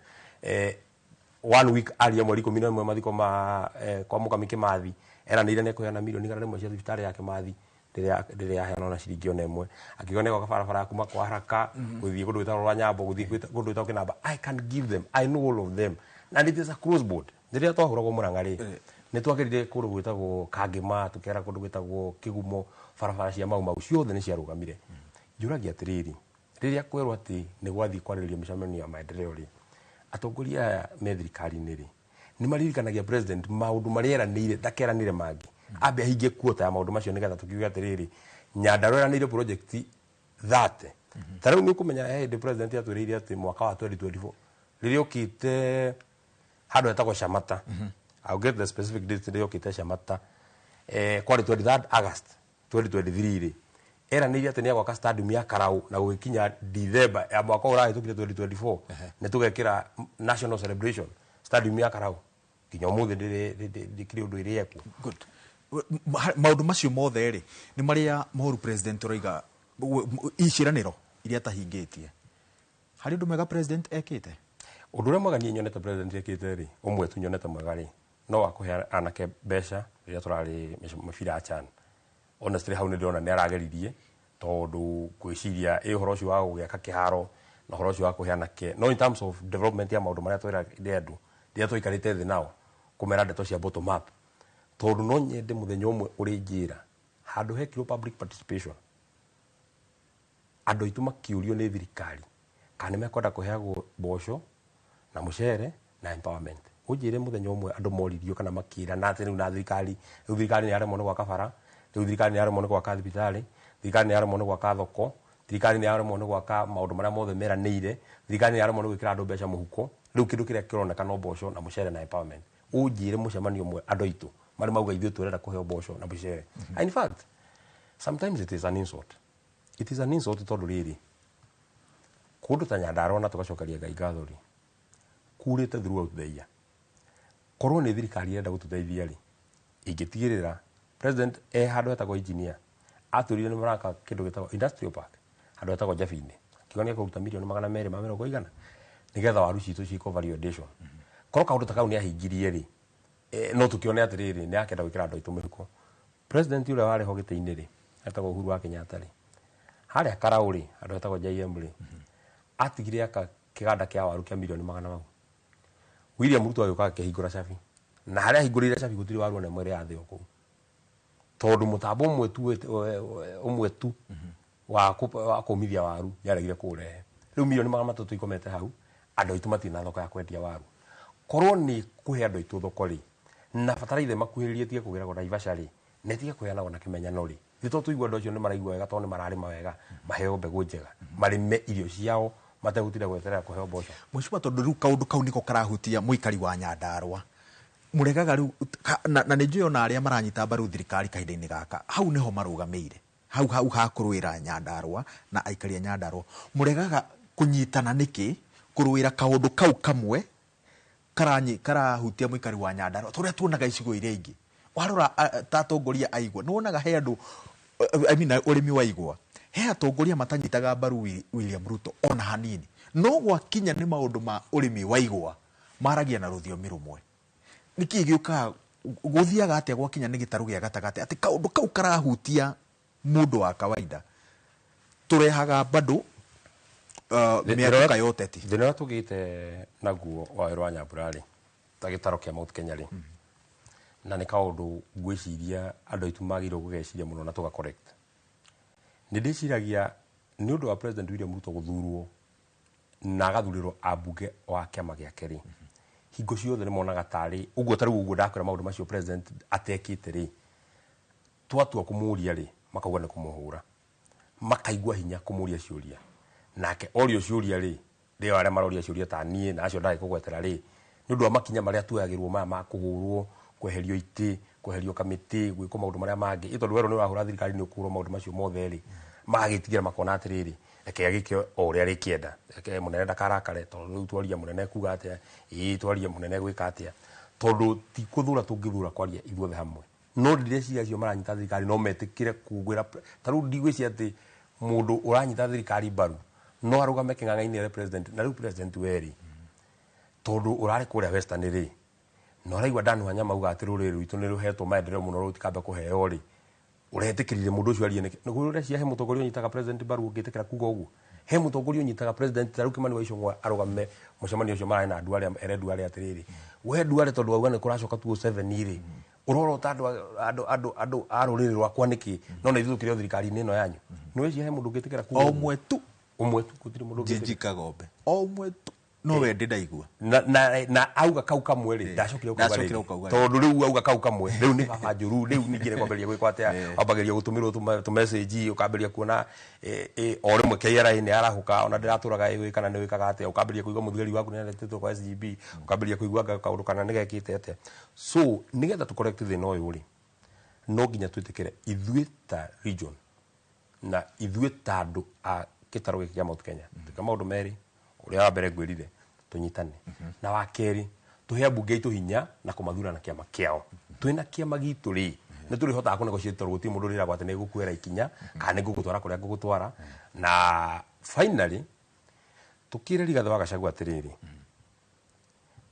One week aria mweri 11 mathiko ma kwa Mũkami Kĩmathi, eranĩire nĩ ekũheana mirioni 100 cia thibitarĩ ya Kĩmathi, ndĩrĩ yaheanwo na ciringi ona ĩmwe. Akiuga nĩ gwaka barabara kuma kwa Haraka gũthiĩ kũndũ gwĩtagwo Rwanyambo, gũthiĩ kũndũ gwĩtagwo Kĩnamba. I can give them, I know all of them, and it is a cross board. Rĩrĩa twahũragwo Mũrang'a rĩ, nĩ twagerire kũndũ gwĩtagwo Kangĩma, tũkera kũndũ gwĩtagwo Kĩgumo, barabara cia Mau Mau ciothe nĩ ciarũgamire. Njũragia atĩrĩrĩ, rĩrĩa kwerwo atĩ nĩ gwathiĩ kwarĩrĩrio mĩcemanio ya maendeleo rĩ, atongoria aya me thirikari-inĩ rĩ, nĩ maririkanagia president maũndũ marĩa eranĩire, ndakeranĩre mangĩ, ambe ahingie kuota ya maũndũ macio, nĩgetha tũkiuge atĩrĩrĩ, Nyandarua eranĩire project 30. Ta rĩu nĩ ũkũmenya he hĩndĩ president atwĩrĩire atĩ mwaka wa 2024 rĩrĩa okĩte handũ hetagwo Shamata, I'll get the specific date, rĩrĩa okĩte Shamata, kwarĩ 23rd August 2023 rĩ, eranĩire atĩ nĩ agwaka stadium ya Karau, na gũgĩkinya December ya mwaka ũyũ ũrahĩtũkire 2024 nĩ tũgekĩra national celebration stadium ya Karau. Nginya ũmũthĩ ndĩkĩrĩ ũndũ ĩrĩ yekwo. Good. Maũndũ macio mothe rĩ, nĩ marĩa mũhũru president ũroiga iciĩranĩro iria atahingĩtie. Harĩ ũndũ mwega president ekĩte? Ũndũ ũrĩa mwega niĩ nyonete president ekĩte rĩ, ũmwe tu nyonete mwega rĩ, no wa kũhe anake mbeca rĩrĩa tũrarĩ mĩbira ya CHAN. Honestly, hau nĩ ndĩrona nĩ arageririe, tondũ ngwĩciria ĩ ũhoro ũcio wa gũgĩaka kĩharo na ũhoro ũcio wa kũhe anake, no in terms of development ya maũndũ marĩa twĩrire andũ rĩrĩa twaikarĩte thĩ nao kũmera ndeto cia bottom up, tondũ no nyende mũthenya ũmwe ũrĩ njĩra handũ hekirwo public participation, andũ aitũ makĩũrio nĩ thirikari kana nĩ mekwenda kũheagwo mboco na mũcere na empowerment. Ũnjĩre mũthenya ũmwe andũ moririo kana makĩra na atĩ rĩu na thirikari, rĩu thirikari nĩ yaremwo nĩ gwaka bara, rĩu thirikari nĩ yaremwo nĩ gwaka thibitarĩ, thirikari nĩ yaremwo nĩ gwaka thoko, thirikari nĩ yaremwo nĩ gwaka maũndũ marĩa mothe meranĩire, thirikari nĩ yaremwo nĩ gwĩkĩra andũ mbeca mũhuko, rĩu kĩndũ kĩrĩa kĩroneka no mboco na mũcere na empowerment. Ũnjĩre mũcemanio ũmwe andũ aitũ marĩ mauga ithuĩ tũrenda kũheo mboco na mũcere. And in fact, sometimes it is an insult, it is an insult, tondũ rĩrĩ kũndũ ta Nyandarua, na tũgacokeria Ngai ngatho rĩ, kurĩte throughout the year. Korwo nĩ thirikari ĩrenda gũtũteithia rĩ, ingĩtigĩrĩra president e handũ hetagwo engineer atwĩrire nĩ maraka kĩndũ gĩtagwo industrial park handũ hetagwo Njabi-inĩ, akiuga nĩ ekũruta mirioni magana merĩ ma mĩrongo igana nĩgetha waru citũ ciĩkwo value addition. Korwo kaũndũ ta kau nĩ ahingirie rĩ, no tũkĩone atĩrĩrĩ, nĩ akenda gwĩkĩra andũ aitũ mĩhuko. President ũrĩa warĩ ho gĩtĩ-inĩ rĩ, etagwo Uhuru wa Kenyatta rĩ, harĩa Karau rĩ, handũ hetagwo JM rĩ, atigire aka kĩganda kĩa waru kĩa mirioni magana mau. William Ruto agĩũka akĩhingũra cabi, na harĩa ahingũrĩire cabi gũtirĩ waru ona ĩmwe ĩrĩ yathĩo kũu, tondũ mũtambo ũmwe tu wa kũmithia waru nĩaregire kũũrehe. Rĩu mirioni 300 ikomete hau, andũ aitũ matirĩ na thoko ya kwendia waru. Korwo nĩ kũhe andũ aitũ thoko rĩ, na bataraitha ĩmakuhĩrĩrie, ĩtige kũgeragwo Naivasha rĩ, na ĩtige kũheanagwo na kĩmenyano rĩ, ithuĩ to tũigue andũ acio nĩ maraigua wega, tondũ nĩ mararĩma wega, maheo mbegũ njega, marĩme irio ciao mategũtinda gweterera kũheo mboco. Mheshimiwa, tondũ rĩu kaũndũ kau nĩko karahutia mũikari wa Nyandarua, mũregaga rĩu na nĩ njũĩ ona arĩa maranyita mbaru thirikari kahinda-inĩ gaka hau nĩho marũgamĩire, hau hakũrũĩra Nyandarua na aikari a Nyandarua, mũregaga kũnyitana nĩkĩ kũrũĩra kaũndũ kau kamwe karahutia mũikari wa Nyandarua, tũrĩa tuonaga icigo iria ingĩ? Warora ta atongoria a igwa, nĩ wonaga he andũ, I mean, ũrĩmi wa igwa, he atongoria matanyitaga mbaru William Ruto ona hanini, no gwakinya nĩ maũndũ ma ũrĩmi wa igwa maragia na rũthiomi rũmwe. Nĩkĩ gĩũkaga, gũthiaga atĩa gwakinya nĩ gĩtarũ gĩa gatagatĩ, atĩ kaũndũ kau karahutia mũndũ wa kawaida tũrehaga bado mĩatuka ya ũteti? Thĩna ũrĩa tũgĩte naguo wa wĩra wa Nyambura rĩ, ta gĩtaro kĩa Mount Kenya rĩ, na nĩ kaũndũ ngwĩciria andũ aitũ magĩrĩirwo gũgeciria mũno na tũga correct. Nĩ ndĩciragia nĩ ũndũ wa President William Ruto gũthurwo na agathurĩrwo ambunge wa kĩama gĩake rĩ, hingo ciothe nĩ monaga tarĩ ũguo. Ta rĩu ũguo ndakwĩra maũndũ macio president atekĩte rĩ, twatua kũmũria rĩ, makauga nĩ kũmũhũra, makaigua hinya kũmũria ciũria. Nake orio ciũria rĩ, rĩo arĩa maroria ciũria ta niĩ na acio ndagĩkũgwetera rĩ, nĩ ũndũ wa makinya marĩa tuoyagĩrwo maya ma kũhũrwo, kweherio itĩ, kweherio kamĩtĩ, gwĩkwo maũndũ marĩa mangĩ, ĩ tondũ werwo nĩ ũrahũra thirikari nĩ ũkũhũrwo, maũndũ macio mothe rĩ, magagĩtigĩra makona atĩrĩrĩ, reke agĩke o ũrĩa arĩkĩenda, reke mũnene ndakarakare, tondũ rĩu twaria mũnene kuga atĩa, ĩĩ twaria mũnene gwĩka atĩa, tondũ ti kũthũra tũngĩthũra kwaria ithuothe hamwe. No ndireciria acio maranyita thirikari no metĩkĩre kugwĩra. Ta rĩu ndigwĩciria atĩ mũndũ ũranyita thirikari mbaru no arũgame kĩng'ang'a-inĩ ere president, na rĩu president werĩ Tondu urari kuria Western ri na ũraigua Dan Wanyama auga atĩ rũrĩrĩ rwitũ nĩ rũhetwo maendeleo mũno rũtikambe kũheo rĩ, ũretĩkĩrire mũndũ ũcio arie nĩkĩ? Nĩguo ũreciria he mũtongoria ũnyitaga president mbaru ũngĩtĩkĩra kuga ũguo? He mũtongoria ũnyitaga president ta rĩu Kimani wa Ichung'wa arũgame mũcemanio ũcio mararĩ na Duale, ere Duale atĩrĩrĩ, we Duale tondũ wauga nĩ kũracoka 2007 rĩ, ũrorota andũ a rũrĩrĩ rwakwa nĩkĩ? No na ithuĩ tũkĩrĩ o thirikari-inĩ ĩno yanyu. Nĩ ũreciria he mũndũ ũngĩtĩkĩra kuga ũguo? Ũmwe tu. Ũmwe tu, gũtirĩ mũndũ ũngĩtĩkĩra. Njinji Kagombe. Ũmwe tu. No we ndaigua. Na auga kau kamwe rĩ, ndacokire gũkauga Ndacokire rĩngĩ. gũkauga rĩngĩ. Tondũ rĩu auga kau kamwe, rĩu nĩ baba njũru, rĩu ningĩ nĩ kwambĩrĩria gwĩkwo atĩa, wambagĩrĩria gũtũmĩrwo tũ message, ũkambĩrĩria kuona o rĩmwe KRA nĩ yarahũka, ona ndĩratũraga ĩĩ kana nĩ wĩkaga atĩa, ũkambĩrĩria kũigua mũthigari waku nĩ aretĩtwo kwa SGB, ũkambĩrĩria kũigua anga kaũndũ kana nĩ gekĩte atĩa. So nĩgetha tũ correct thĩna ũyũ rĩ, no nginya twĩtĩkĩre ithuĩ ta region na ithuĩ ta andũ a gĩtarũ gĩkĩ kĩa Mount Kenya, twĩke maũndũ merĩ. Ũrĩa wa mbere ngwĩrire tũnyitane, na wa kerĩ tũhe ambunge aitũ hinya na kũmathura na kĩama kĩao. Twĩna kĩama gitũ rĩ, nĩ tũrĩhotaga kũ negotiate tondũ gũtirĩ mũndũ ũrĩragwo atĩ nĩ ngũkuoera ikinya kana nĩ ngũgũtwara kũrĩa ngũgũtwara. Na finally tũkĩre Rigathĩ wa Gachagua atĩrĩrĩ,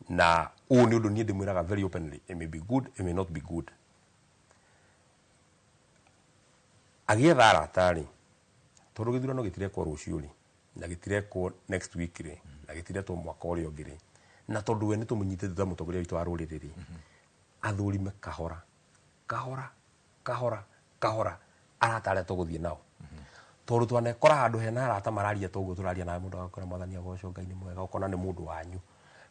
na ũũ nĩ ũndũ niĩ ndĩmwĩraga very openly, it may be good, it may not be good. Agĩetha arata rĩ, tondũ gĩthurano gĩtirekwo rũciũ rĩ, na gĩtirekwo next week rĩ, na gĩtiretwo mwaka ũrĩa ũngĩ rĩ, na tondũ we nĩ tũmũnyitĩte ta mũtongoria witũ wa rũrĩrĩ rĩ, athũrime kahora kahora kahora kahora arata arĩa tũgũthiĩ nao. Tondũ twanekora handũ hena arata mararia ta ũguo tũraria nawe, mũndũ agakora mwathani agocwo Ngai nĩ mwega, ũkona nĩ mũndũ wanyu.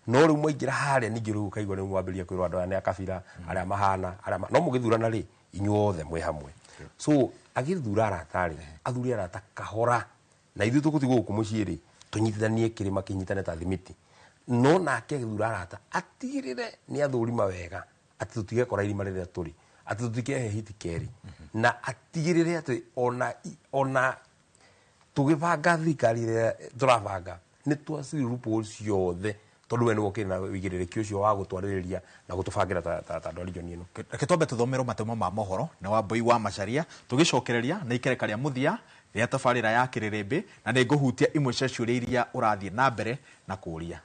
No rĩu mwaingĩra harĩa ningĩ rĩu ũkaigua rĩu mwambĩrĩria kwĩrwo andũ aya nĩ a kabira, arĩa mahana, arĩa no mũgĩthurana rĩ, inyuothe mwĩ hamwe. So agĩthura arata rĩ, athure arata kahora, na ithuĩ tũgũtigwo gũkũ mũciĩ rĩ, tũnyitithanie kĩrĩma kĩnyitane ta thimiti. No nake agĩthura arata atigĩrĩre nĩ athũrima wega atĩ tũtigekora irima rĩrĩa tũrĩ, atĩ tũtikehe hiti kerĩ, na atigĩrĩre atĩ ona tũgĩbanga thirikari ĩrĩa tũrabanga nĩ twaciri loopholes ciothe, tondũ we nĩwe ũkĩrĩ na ũigĩrĩrĩki ũcio wa gũtwarĩrĩria na gũtũbangĩra ta andũ a region ĩno. Reke twambe tũthomerwo matemo ma mohoro na Wambui wa Macharia, tũgĩcokereria na ikereka rĩa mũthia rĩa tabarĩra ya Kĩrĩrĩmbĩ, na nĩ ngũhutia imwe cia ciũria iria ũrathiĩ na mbere na kũũria.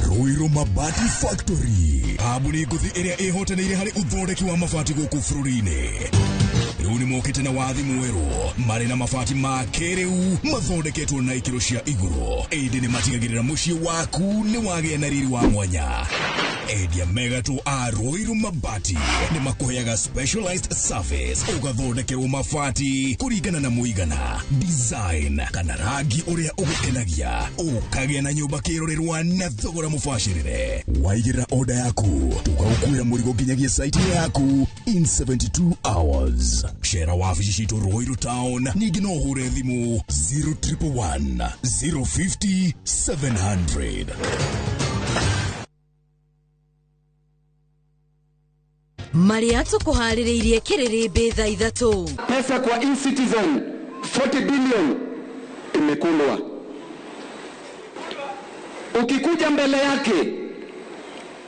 Ruiru Mabati Factory, kambuni ngũthi ĩrĩa ĩhotanĩire harĩ ũthondeki wa mabati gũkũ bũrũri-inĩ. Rĩu nĩ mokĩte na wathi mwerũ, marĩ na mabati ma kĩrĩu mathondeketwo na ikĩro cia igũrũ, ĩndĩ nĩ matigagĩrĩra mũciĩ waku nĩ wagĩa na riri wa mwanya. Endia megatũ a Ruiru Mabati nĩ makũheaga specialized service, ũgathondekerwo mabati kũringana na mũigana, design kana rangi ũrĩa ũgũkenagia, ũkagĩa na nyũmba kĩrorerwa na thogora mũbacĩrĩre. Waigĩrĩra order yaku, tũgagũkuĩra mũrigo nginyagia site yaku in 72 hours. Cera wabici citũ Ruiru Town, ningĩ no ũhũre thimũ 0111 050 700. Marĩa tũkũharĩrĩirie Kĩrĩrĩmbĩ thaa ithatũ. Pesa kwa e-citizen 40 billion imekulwa. Ukikuja mbele yake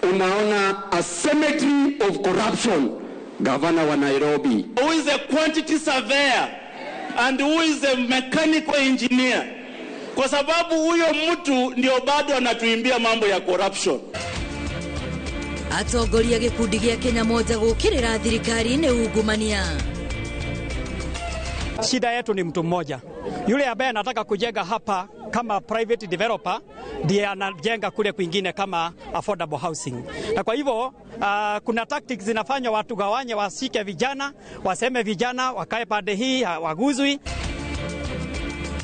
unaona a cemetery of corruption. Gavana wa Nairobi. Who is a quantity surveyor and who is a mechanical engineer? Kwa sababu huyo mtu ndio bado anatuimbia mambo ya corruption. Atongoria gĩkundi gĩa Kenya Moja gũkĩrĩra thirikari nĩ ungumania. Shida yetu ni mtu mmoja. Yule ambaye anataka kujenga hapa kama private developer ndiye anajenga kule kwingine kama affordable housing. Na kwa hivyo kuna tactics zinafanywa watu gawanye, wasike vijana, waseme vijana wakae pande hii waguzwi.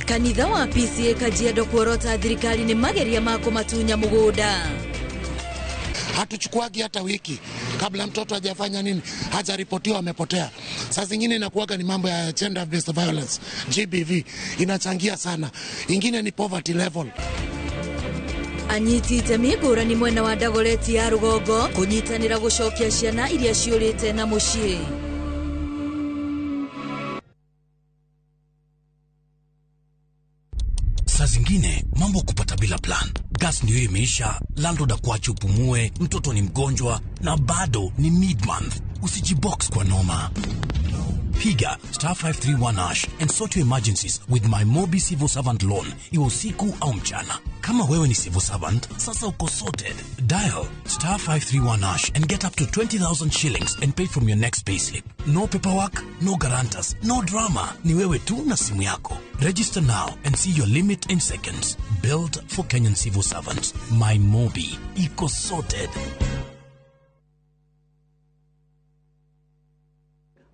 Kanitha wa PCA Kajiado kuorota thirikari nĩ mageria ma kũmatunya mũgũnda. Hatuchukuagi hata wiki kabla mtoto hajafanya nini, hajaripotiwa amepotea. Saa zingine inakuwaga ni mambo ya gender based violence, GBV inachangia sana. Ingine ni poverty level. Anyiti itemi ngũrani mwena wa Dagoretti ya rũgongo kũnyitanĩra gũcokia ciana iria ciũrĩte na mũciĩ. Saa zingine Wengine mambo kupata bila plan. Gas ndio imeisha, landlord akuache upumue, mtoto ni mgonjwa na bado ni mid month. Usijibox kwa noma. Piga *531# and sort your emergencies with my Mobi Civil Servant Loan, iwe usiku au mchana. Kama wewe ni civil servant, sasa uko sorted. Dial *531# and get up to 20,000 shillings and pay from your next payslip. No paperwork, no guarantors, no drama. Ni wewe tu na simu yako. Register now and see your limit in seconds. Built for Kenyan civil servants. My Mobi. Iko sorted.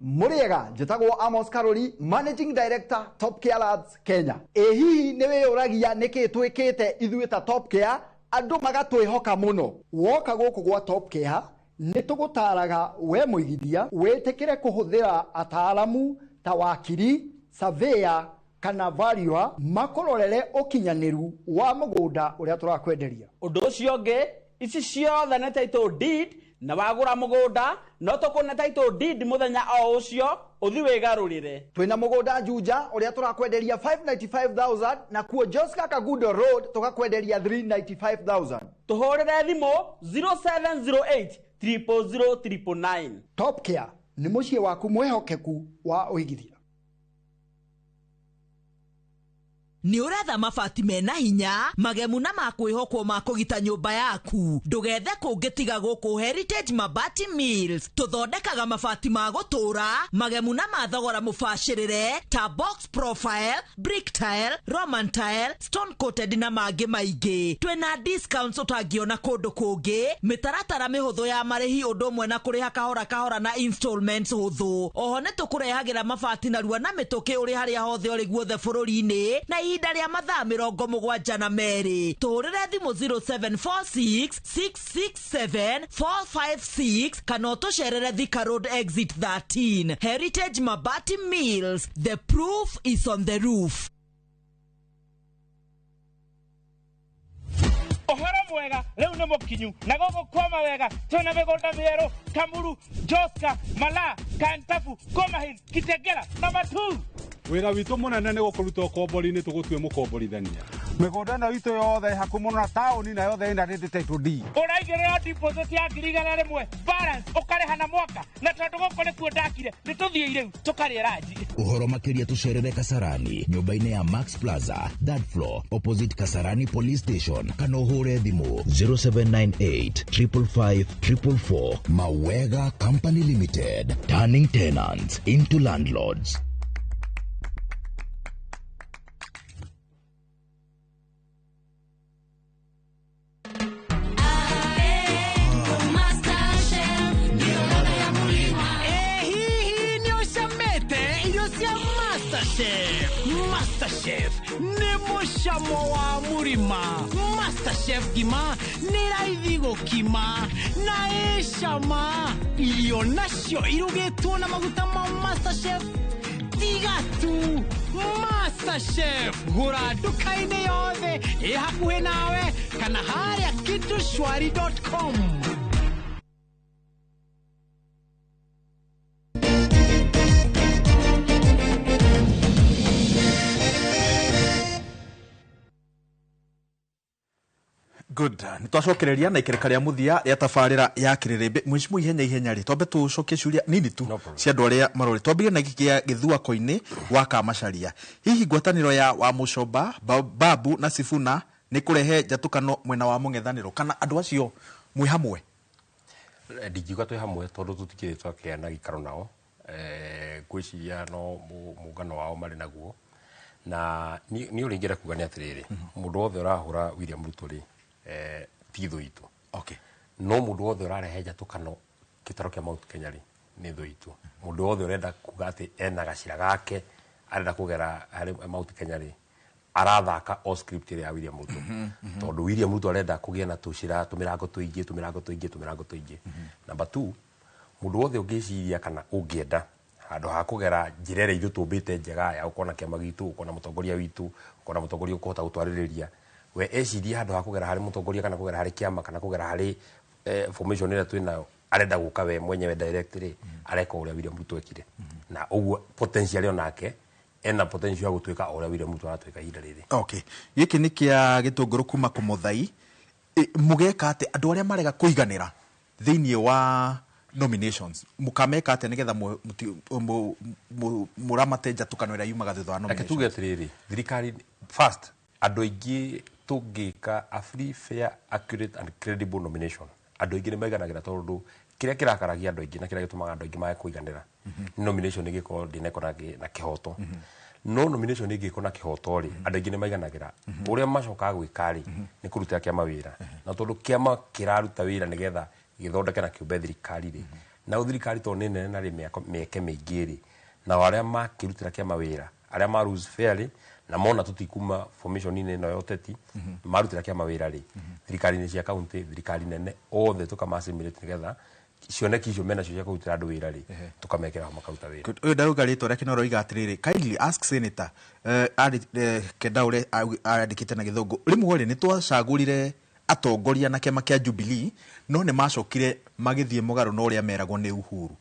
Muriega njĩtagwo Amos Karori, Managing Director, Top Care Labs Kenya. Ĩ hihi nĩ wĩyũragia nĩkĩ twĩkĩte ithuĩ ta Top Care andũ magatwĩhoka mũno? Woka gũkũ gwa Top Care nĩ tũgũtaraga we mũigithia wĩtĩkĩre kũhũthĩra ataaramu ta wakiri, surveyor kana valuer makũrorere ũkinyanĩru wa mũgũnda ũrĩa tũrakwenderia. Ũndũ ũcio ũngĩ, ici ciothe nĩ title deed, na wagũra mũgũnda no tũkũne title deed mũthenya o ũcio ũthi wĩgarũrĩre. Twĩna mũgũnda Juja ũrĩa tũrakwenderia 595,000 na kuo Joska Kagudo Road tũgakwenderia 395,000. Tũhũrĩre thimũ 0708 000 999. Top Care nĩ mũciĩ waku mwĩhokeku wa ũigithia. Nĩ ũretha mabati mena hinya magemu na makwĩhokwo ma kũgita nyũmba yaku. Ndũgethe kũngĩ tiga gũkũ Heritage Mabati Mills. Tũthondekaga mabati ma gũtũũra magemu na ma thogora mũbacĩrĩre ta box profile, brick tile, roman tile, stone coated na mangĩ maingĩ. Twĩna discounts ũtangĩona kũndũ kũngĩ, mĩtaratara mĩhũthũ ya marĩhi ũndũ ũmwe na kũrĩha kahora kahora na installments hũthũ. Oho nĩ tũkũrehagĩra mabati narua na mĩtũkĩ ũrĩ harĩa hothe ũrĩ guothe bũrũri-inĩ na ihinda rĩa mathaa 72. Tũhũrĩre thimũ 0746 667 456 kana ũtũcerere Thika Road exit 13. Heritage Mabati Mills, the proof is on the roof. Ũhoro mwega rĩu nĩ mũkinyu na gũkũ kwama wega twĩna mĩgũnda mĩerũ Kamuru, Joska, Malaa, Kantafu, Koma Hill, Kitengela na Matuu. Wĩra witũ mũnene nĩ gũkũruta ũkombori-inĩ tũgũtue mũkomborithania. Mĩgũnda ĩno itũ yothe ĩ hakuhĩ mũno na taũni na yothe ĩna title deed. Ũraigĩrĩra deposit ya 100,000 balance ũkarĩha na mwaka, na tondũ gũkũ nĩkuo ndakire nĩ tũthiĩ rĩu tũkarĩe ranji. Ũhoro makĩria tũcerere Kasarani nyũmba-inĩ ya Max Plaza third floor opposite Kasarani Police Station kana ũhũre thimũ 0798 555 444. Mawega Company Limited, turning tenants into landlords. MasterChef nĩ mũcamo wa mũrima. MasterChef ngima nĩ raithi gũkima na ĩcama. Irio nacio irugĩtwo na maguta ma MasterChef tiga tu. MasterChef gũra nduka-inĩ yothe ĩ hakuhĩ nawe kana harĩa kitushwari.com. Good. Nĩ twacokereria na ikereka rĩa mũthia rĩa tabarĩra ya kĩrĩrĩmbĩ. Mheshimiwa, ihenya ihenya rĩ, twambe tũcokie ciũria nini tu cia andũ arĩa marorĩ. Twambĩrĩrie na gĩkĩ gĩa gĩthuako-inĩ wa Kamacharia. Hihi ngwatanĩro ya Wamuchomba, Babu na Sifuna nĩ kũrehe njatũkano mwena wa mũng'ethanĩro kana andũ acio mwĩ hamwe? Ndingiuga twĩ hamwe tondũ tũtikĩrĩ twakĩgĩa na gĩikaro nao. Ngwĩciria no mũngano wao marĩ naguo. Na niĩ ũrĩa ingĩenda kuga nĩ atĩrĩrĩ, mũndũ wothe ũrahũra William Ruto rĩ, ti thũ itũ. Okay. No mũndũ wothe ũrarehe njatũkano gĩtaro kĩa Mount Kenya rĩ, nĩ thũ itũ. Mũndũ wothe ũrenda kuga atĩ ena gacĩra gake arenda kũgera harĩ Mount Kenya rĩ, arathaka o script ĩrĩa ya William Ruto. Tondũ William Ruto arenda kũgĩa na tũcĩra tũmĩrango tũingĩ tũmĩrango tũingĩ tũmĩrango tũingĩ. Number 2, mũndũ wothe ũngĩciria kana ũngĩenda handũ ha kũgera njĩra ĩrĩa ithuĩ tũmbĩte njega ya gũkorwo na kĩama gitũ, gũkorwo na mũtongoria witũ, gũkorwo na mũtongoria ũkũhota gũtwarĩrĩria, we ecirie handũ ha kũgera harĩ mũtongoria kana kũgera harĩ kĩama kana kũgera harĩ formation ĩrĩa twĩnayo, arenda gũka we mwenyewe direct rĩ, areka ũrĩa William Ruto ekire. Na ũguo potential onake Ena potential ya gũtuĩka o ũrĩa William Ruto aratuĩka ihinda rĩrĩ. Okay, gĩkĩ nĩ kĩa gĩtũngũrũ kuma kũmũthai. Mũgeka atĩ andũ arĩa marega kũiganĩra thĩinĩ wa nominations, mũkameka atĩa nĩgetha mũramate njatũkano ĩrĩa yumaga thutha wa Reke tuge nominations? Atĩrĩrĩ, thirikari first, andũ aingĩ tũngĩka a free, fair, accurate and credible nomination, andũ aingĩ nĩ maiganagĩra, tondũ kĩrĩa kĩrakaragia andũ aingĩ na kĩrĩa gĩtũmaga andũ aingĩ mage kũiganĩra nĩ nomination ĩngĩkorwo ndĩnekwo na kĩhoto. No nomination ĩngĩkwo na kĩhoto rĩ, andũ aingĩ nĩ maiganagĩra. Ũrĩa macokaga gwĩka rĩ, nĩ kũrutĩra kĩama wĩra, na tondũ kĩama kĩraruta wĩra nĩgetha gĩthondeke na kĩũmbe thirikari rĩ, nao thirikari tondũ nĩ nene na rĩ mĩeke mĩingĩ rĩ, nao arĩa makĩrutĩra kĩama wĩra, arĩa ma lose fairly na mona tũtikuma formation-inĩ ĩno ya ũteti, marutĩra kĩama wĩra rĩ, thirikari-inĩ cia kaunti, thirikari nene, othe tũkama-assimilate nĩgetha cioneki icio menacio cia kũrutĩra andũ wĩra rĩ, tũkamekĩra ho makaruta wĩra. Good. Ũyũ ndarauga rĩtwa rĩake no aroiga atĩrĩrĩ, kindly ask senator, arĩ kenda ũrĩa andĩkĩte na gĩthũngũ. Rĩmwe rĩ, nĩ twacagũrire atongoria na kĩama kĩa Jubilee, no nĩ macokire magĩthiĩ mũgarũ na ũrĩa meragwo nĩ Uhuru.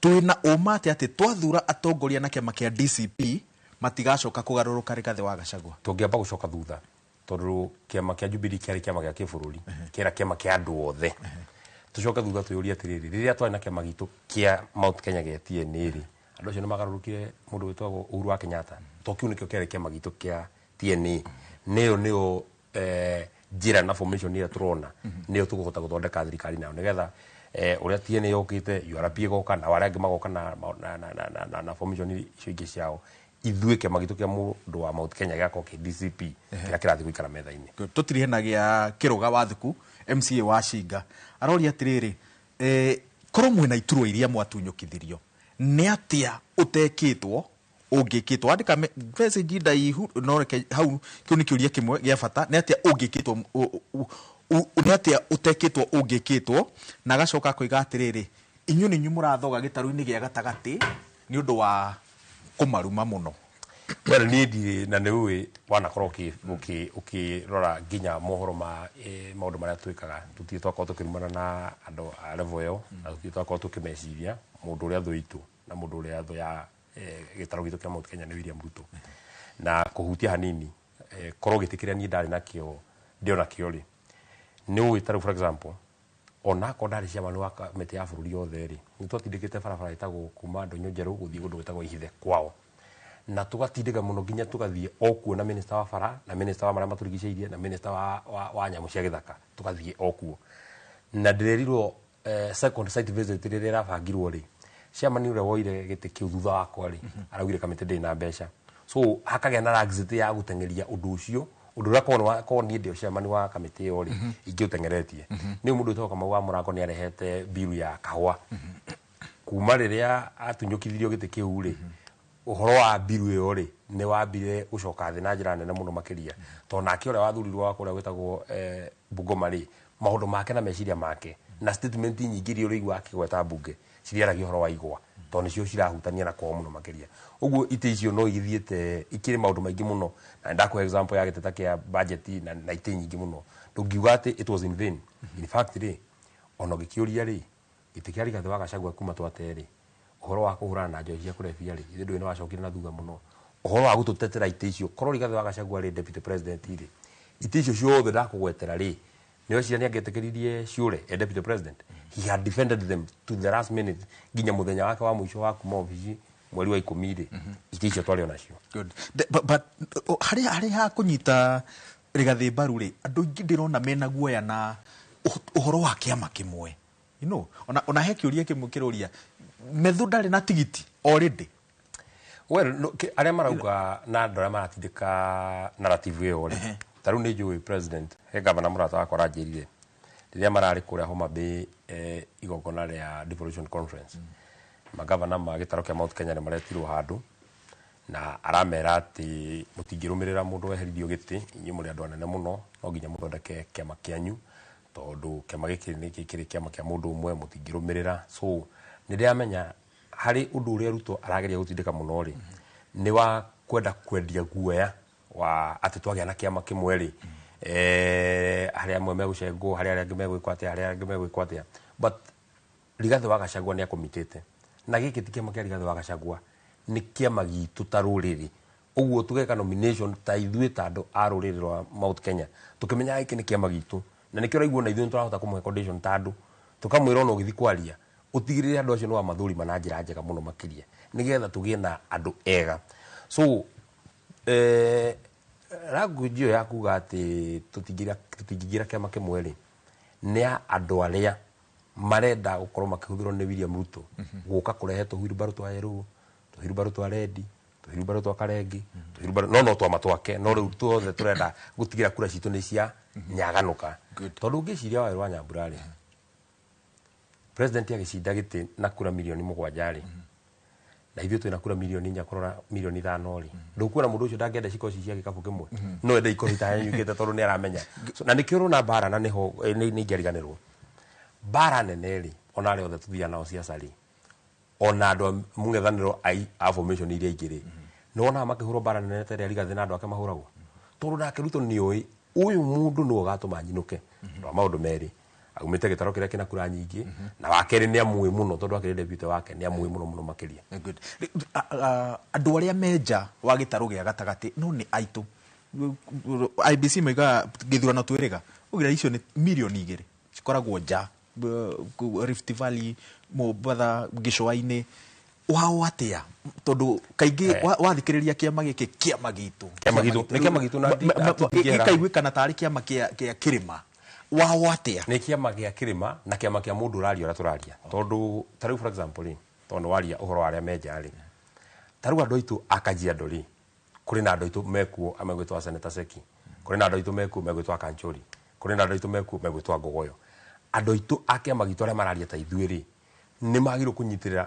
Twĩna ũma atĩ twathura atongoria na kĩama kĩa DCP matigacoka kũgarũrũka Rigathĩ wa Gachagua? Tũngĩamba gũcoka thutha, tondũ kĩama kĩa Jubilee kĩarĩ kĩama gĩa kĩbũrũri, kĩra kĩama kĩa andũ othe. Tũcoke thutha twĩyũrie atĩrĩrĩ, rĩrĩa twarĩ na kĩama gitũ kĩa Mount Kenya gĩa TNA rĩ, andũ acio nĩ magarũrũkire mũndũ wĩtagwo Uhuru wa Kenyatta, to kĩu nĩkĩo kĩarĩ kĩama gitũ kĩa TNA. Nĩyo nĩyo njĩra na formation ĩrĩa tũrona nĩyo tũkũhota gũthondeka thirikari nayo, nĩgetha ũrĩa TNA yokĩte, URP ĩgoka, na arĩa angĩ magoka na formation icio ingĩ ciao, ithuĩ kĩama gitũ kĩa mũndũ wa Mount Kenya gĩgakorwo kĩ DCP kĩrĩa kĩrathiĩ gũikara metha-inĩ. Good. Tũtirihe na gĩa Kĩrũga wa Thuku, MCA wa Shinga, aroria atĩrĩrĩ, korwo mwĩna iturwa iria mwatunyũkithirio, nĩ atĩa ũtekĩtwo ũngĩkĩtwo? Andĩka message ndaihu, no reke hau kĩu nĩ kĩũria kĩmwe gĩa bata. Nĩ atĩa ũngĩkĩtwo, nĩ atĩa ũtekĩtwo ũngĩkĩtwo? Na agacoka akoiga atĩrĩrĩ, inyuĩ nĩ inyuĩ mũrathoga gĩtarũ-inĩ gĩa gatagatĩ nĩ ũndũ wa kũmaruma mũno. Well, niĩ ndirĩ na nĩ ũĩ wanakorwo ũkĩrora nginya mohoro ma maũndũ marĩa twĩkaga, tũtirĩ twakorwo tũkĩrumana na andũ a level ĩyo, na tũtirĩ twakorwo tũkĩmeciria mũndũ ũrĩa thũ itũ na mũndũ ũrĩa thũ ya gĩtarũ gitũ kĩa Mount Kenya nĩ William Ruto. Na kũhutia hanini, korwo gĩtĩ kĩrĩa niĩ ndarĩ nakĩo ndĩ onakĩo rĩ, nĩ ũĩ ta rĩu for example, onakorwo ndarĩ chairman wa kamĩtĩ ya bũrũri yothe rĩ, nĩ twatindĩkĩte barabara ĩtagwo kuma Ndũnyũ Njerũ gũthiĩ kũndũ gwĩtagwo Ihithe kwao, na tũgatindĩka mũno nginya tũgathiĩ o kuo na minister wa bara na minister wa marĩa matũrigicĩirie na minister wa nyamũ cia gĩthaka, tũgathiĩ o kuo. Na ndĩrerirwo second site visit rĩrĩa ĩrabangirwo rĩ, chairman ũrĩa woire gĩtĩ kĩu thutha wakwa rĩ, araugire kamĩtĩ ndĩrĩ na mbeca, so hakagĩa na laxity ya gũteng'eria ũndũ ũcio, ũndũ ũrĩa korwo niĩ ndĩ chairman wa kamĩtĩ ĩyo rĩ, ingĩũteng'eretie. Nĩ mũndũ wĩtagwo Kamau wa Mũrango nĩ arehete biru ya kahũa kuma rĩrĩa atunyũkithirio gĩtĩ kĩu rĩ, ũhoro wa biru ĩyo rĩ, nĩ wambire gũcoka thĩ na njĩra nene mũno makĩria, tondũ nake ũrĩa wathurirwo wa kũrĩa gwĩtagwo Bungoma rĩ, maũndũ make na meciria make na statement nyingĩ iria ũrĩigua akĩgweta mbunge ciriaragia ũhoro wa igwa, tondũ nĩcio cirahutania na kwao mũno makĩria. Ũguo itĩ icio no igĩthiĩte ikĩrĩ maũndũ maingĩ mũno, na ndakũhe example ya gĩteta kĩa budget na itĩ nyingĩ mũno, ndũngiuga atĩ it was in vain. In fact rĩ, ona ũngĩkĩũria rĩ, gĩtĩ kĩa Rigathĩ wa Gachagua kuma twate rĩ, ũhoro wa kũhũrana na njohi cia kũrebia rĩ, ithuĩ ndũĩ nĩ wacokire na thutha mũno. Ũhoro wa gũtũtetera itĩ icio, korwo Rigathĩ wa Gachagua rĩ deputy president rĩ, itĩ icio ciothe ndakũgwetera rĩ, nĩ weciria nĩ angĩetĩkĩririe ciũre e deputy president? He had defended them to the last minute nginya mũthenya wake wa mũico wa kuma obici mweri wa 10 rĩ, itĩ icio twarĩ onacio. Good. But harĩ ha kũnyita Rigathĩ mbaru rĩ, andũ aingĩ ndĩrona mena guoya na ũhoro wa kĩama kĩmwe. Ona he kĩũria kĩmwe kĩroria, Methu ndarĩ na tigiti already? Well, no, arĩa marauga na andũ arĩa maratindĩka narrative ĩyo rĩ, ta rĩu nĩ njũĩ president, he gavana mũrata wakwa aranjĩrire rĩrĩa mararĩ kũrĩa Homa Bay, igongona rĩa devolution conference, magavana ma gĩtarũ kĩa Mount Kenya nĩ maretirwo handũ na aramera atĩ mũtingĩrũmĩrĩra mũndũ weheririo gĩtĩ, inyuĩ mũrĩ andũ anene mũno, no nginya mũthondeke kĩama kĩanyu, tondũ kĩama gĩkĩ nĩ kĩrĩ kĩama kĩa mũndũ ũmwe, mũtingĩrũmĩrĩra. So nĩ ndĩramenya harĩ ũndũ ũrĩa Ruto arageria gũtindĩka mũno rĩ, nĩ wa kwenda kwendia guoya wa atĩ twagĩa na kĩama kĩmwe rĩ, harĩa amwe megũcengwo, harĩa arĩa angĩ megwĩkwo atĩa, harĩa arĩa angĩ megwĩkwo atĩa. But Rigathĩ wa Gachagua nĩ akũmitĩte, na gĩkĩ ti kĩama kĩa Rigathĩ wa Gachagua, Nĩ kĩama gitũ ta rũrĩrĩ. Ũguo tũgeka nomination ta ithuĩ ta andũ a rũrĩrĩ rwa Mount Kenya, tũkĩmenyaga gĩkĩ nĩ kĩama gitũ. Na nĩkĩo ũraigua ona ithuĩ nĩtũrahota kũmũhe condition ta andũ, tũkamwĩra ona ũgĩthiĩ kwaria ũtigĩrĩre andũ acio nĩ wamathũrima na njĩra njega mũno makĩria, nĩgetha tũgĩe na andũ ega. So language ĩyo ya kuga atĩ tũtingĩingĩra kĩama kĩmwe rĩ, nĩ ya andũ arĩa marenda gũkorwo makĩhũthĩrwo nĩ William Ruto gũka kũrehe tũhurumbarũ twa yerũ, tũhurumbarũ twa rendi, tũhurumbarũ twa karengi, tũhurumbarũ no twama twake, no rĩu tuothe tũrenda gũtigĩra kura citũ nĩ cia nyaganũka. Tondũ ũngĩciria Wawerũ wa Nyambura rĩ, president agĩcinda gĩtĩ na kura 7 milioni rĩ, na ithuĩ twĩna kura 4 milioni kũrora 5 milioni rĩ, ndũkuona mũndũ ũcio ndangĩenda cikoci cia gĩkabũ kĩmwe, no ende ikoci itahanyukĩte tondũ nĩ aramenya. So, na nĩkĩo ũrona mbara, na nĩho nĩ ingĩariganĩrwo mbara nene rĩ, ona arĩa othe tũthiaga nao ciaca rĩ, ona andũ a mũng'ethanĩro a formation iria ingĩ rĩ, nĩ wonaga makĩhũrwo mbara nene ta ĩrĩa Rigathĩ na andũ ake mahũragwo, tondũ nake Ruto nĩ oĩ ũyũ mũndũ nĩwe ũgatũma nyinũke tondũ wa maũndũ merĩ: aumĩte gĩtaro kĩrĩa kĩna kura nyingĩ, na wa kerĩ nĩ amũĩ mũno tondũ akĩrĩ deputy wake, nĩ amũĩ mũno mũno makĩria. Good. Andũ arĩa me nja wa gĩtarũ gĩa gatagatĩ no nĩ aitũ, IBC moigaga gĩthurano twĩrĩga ũgira icio nĩ 2 milioni cikoragwo nja, Rift Valley, Mombatha, gĩcũa-inĩ wao atĩa, tondũ kaingĩ wathikĩrĩria kĩama gĩkĩ, kĩama gitũ. Kĩama gitũ, nĩ kĩama gitũ na tũtingĩehera. Gĩkaiguĩkana tarĩ kĩama kĩa kĩrĩma wao atĩa? Nĩ kĩama gĩa kĩrĩma na kĩama kĩa mũndũ ũraria ũrĩa tũraria, tondũ ta rĩu for example rĩ, tondũ nĩ waria ũhoro wa arĩa menja rĩ, ta rĩu andũ aitũ a Kajiado rĩ, kũrĩ na andũ aitũ mekuo megwĩtwo Senator Seki, kũrĩ na andũ aitũ mekuo megwĩtwo Akanchori, kũrĩ na andũ aitũ mekuo megwĩtwo Ngogoyo. Andũ aitũ a kĩama gitũ arĩa mararia ta ithuĩ rĩ, nĩ magĩrĩirwo kũnyitĩrĩra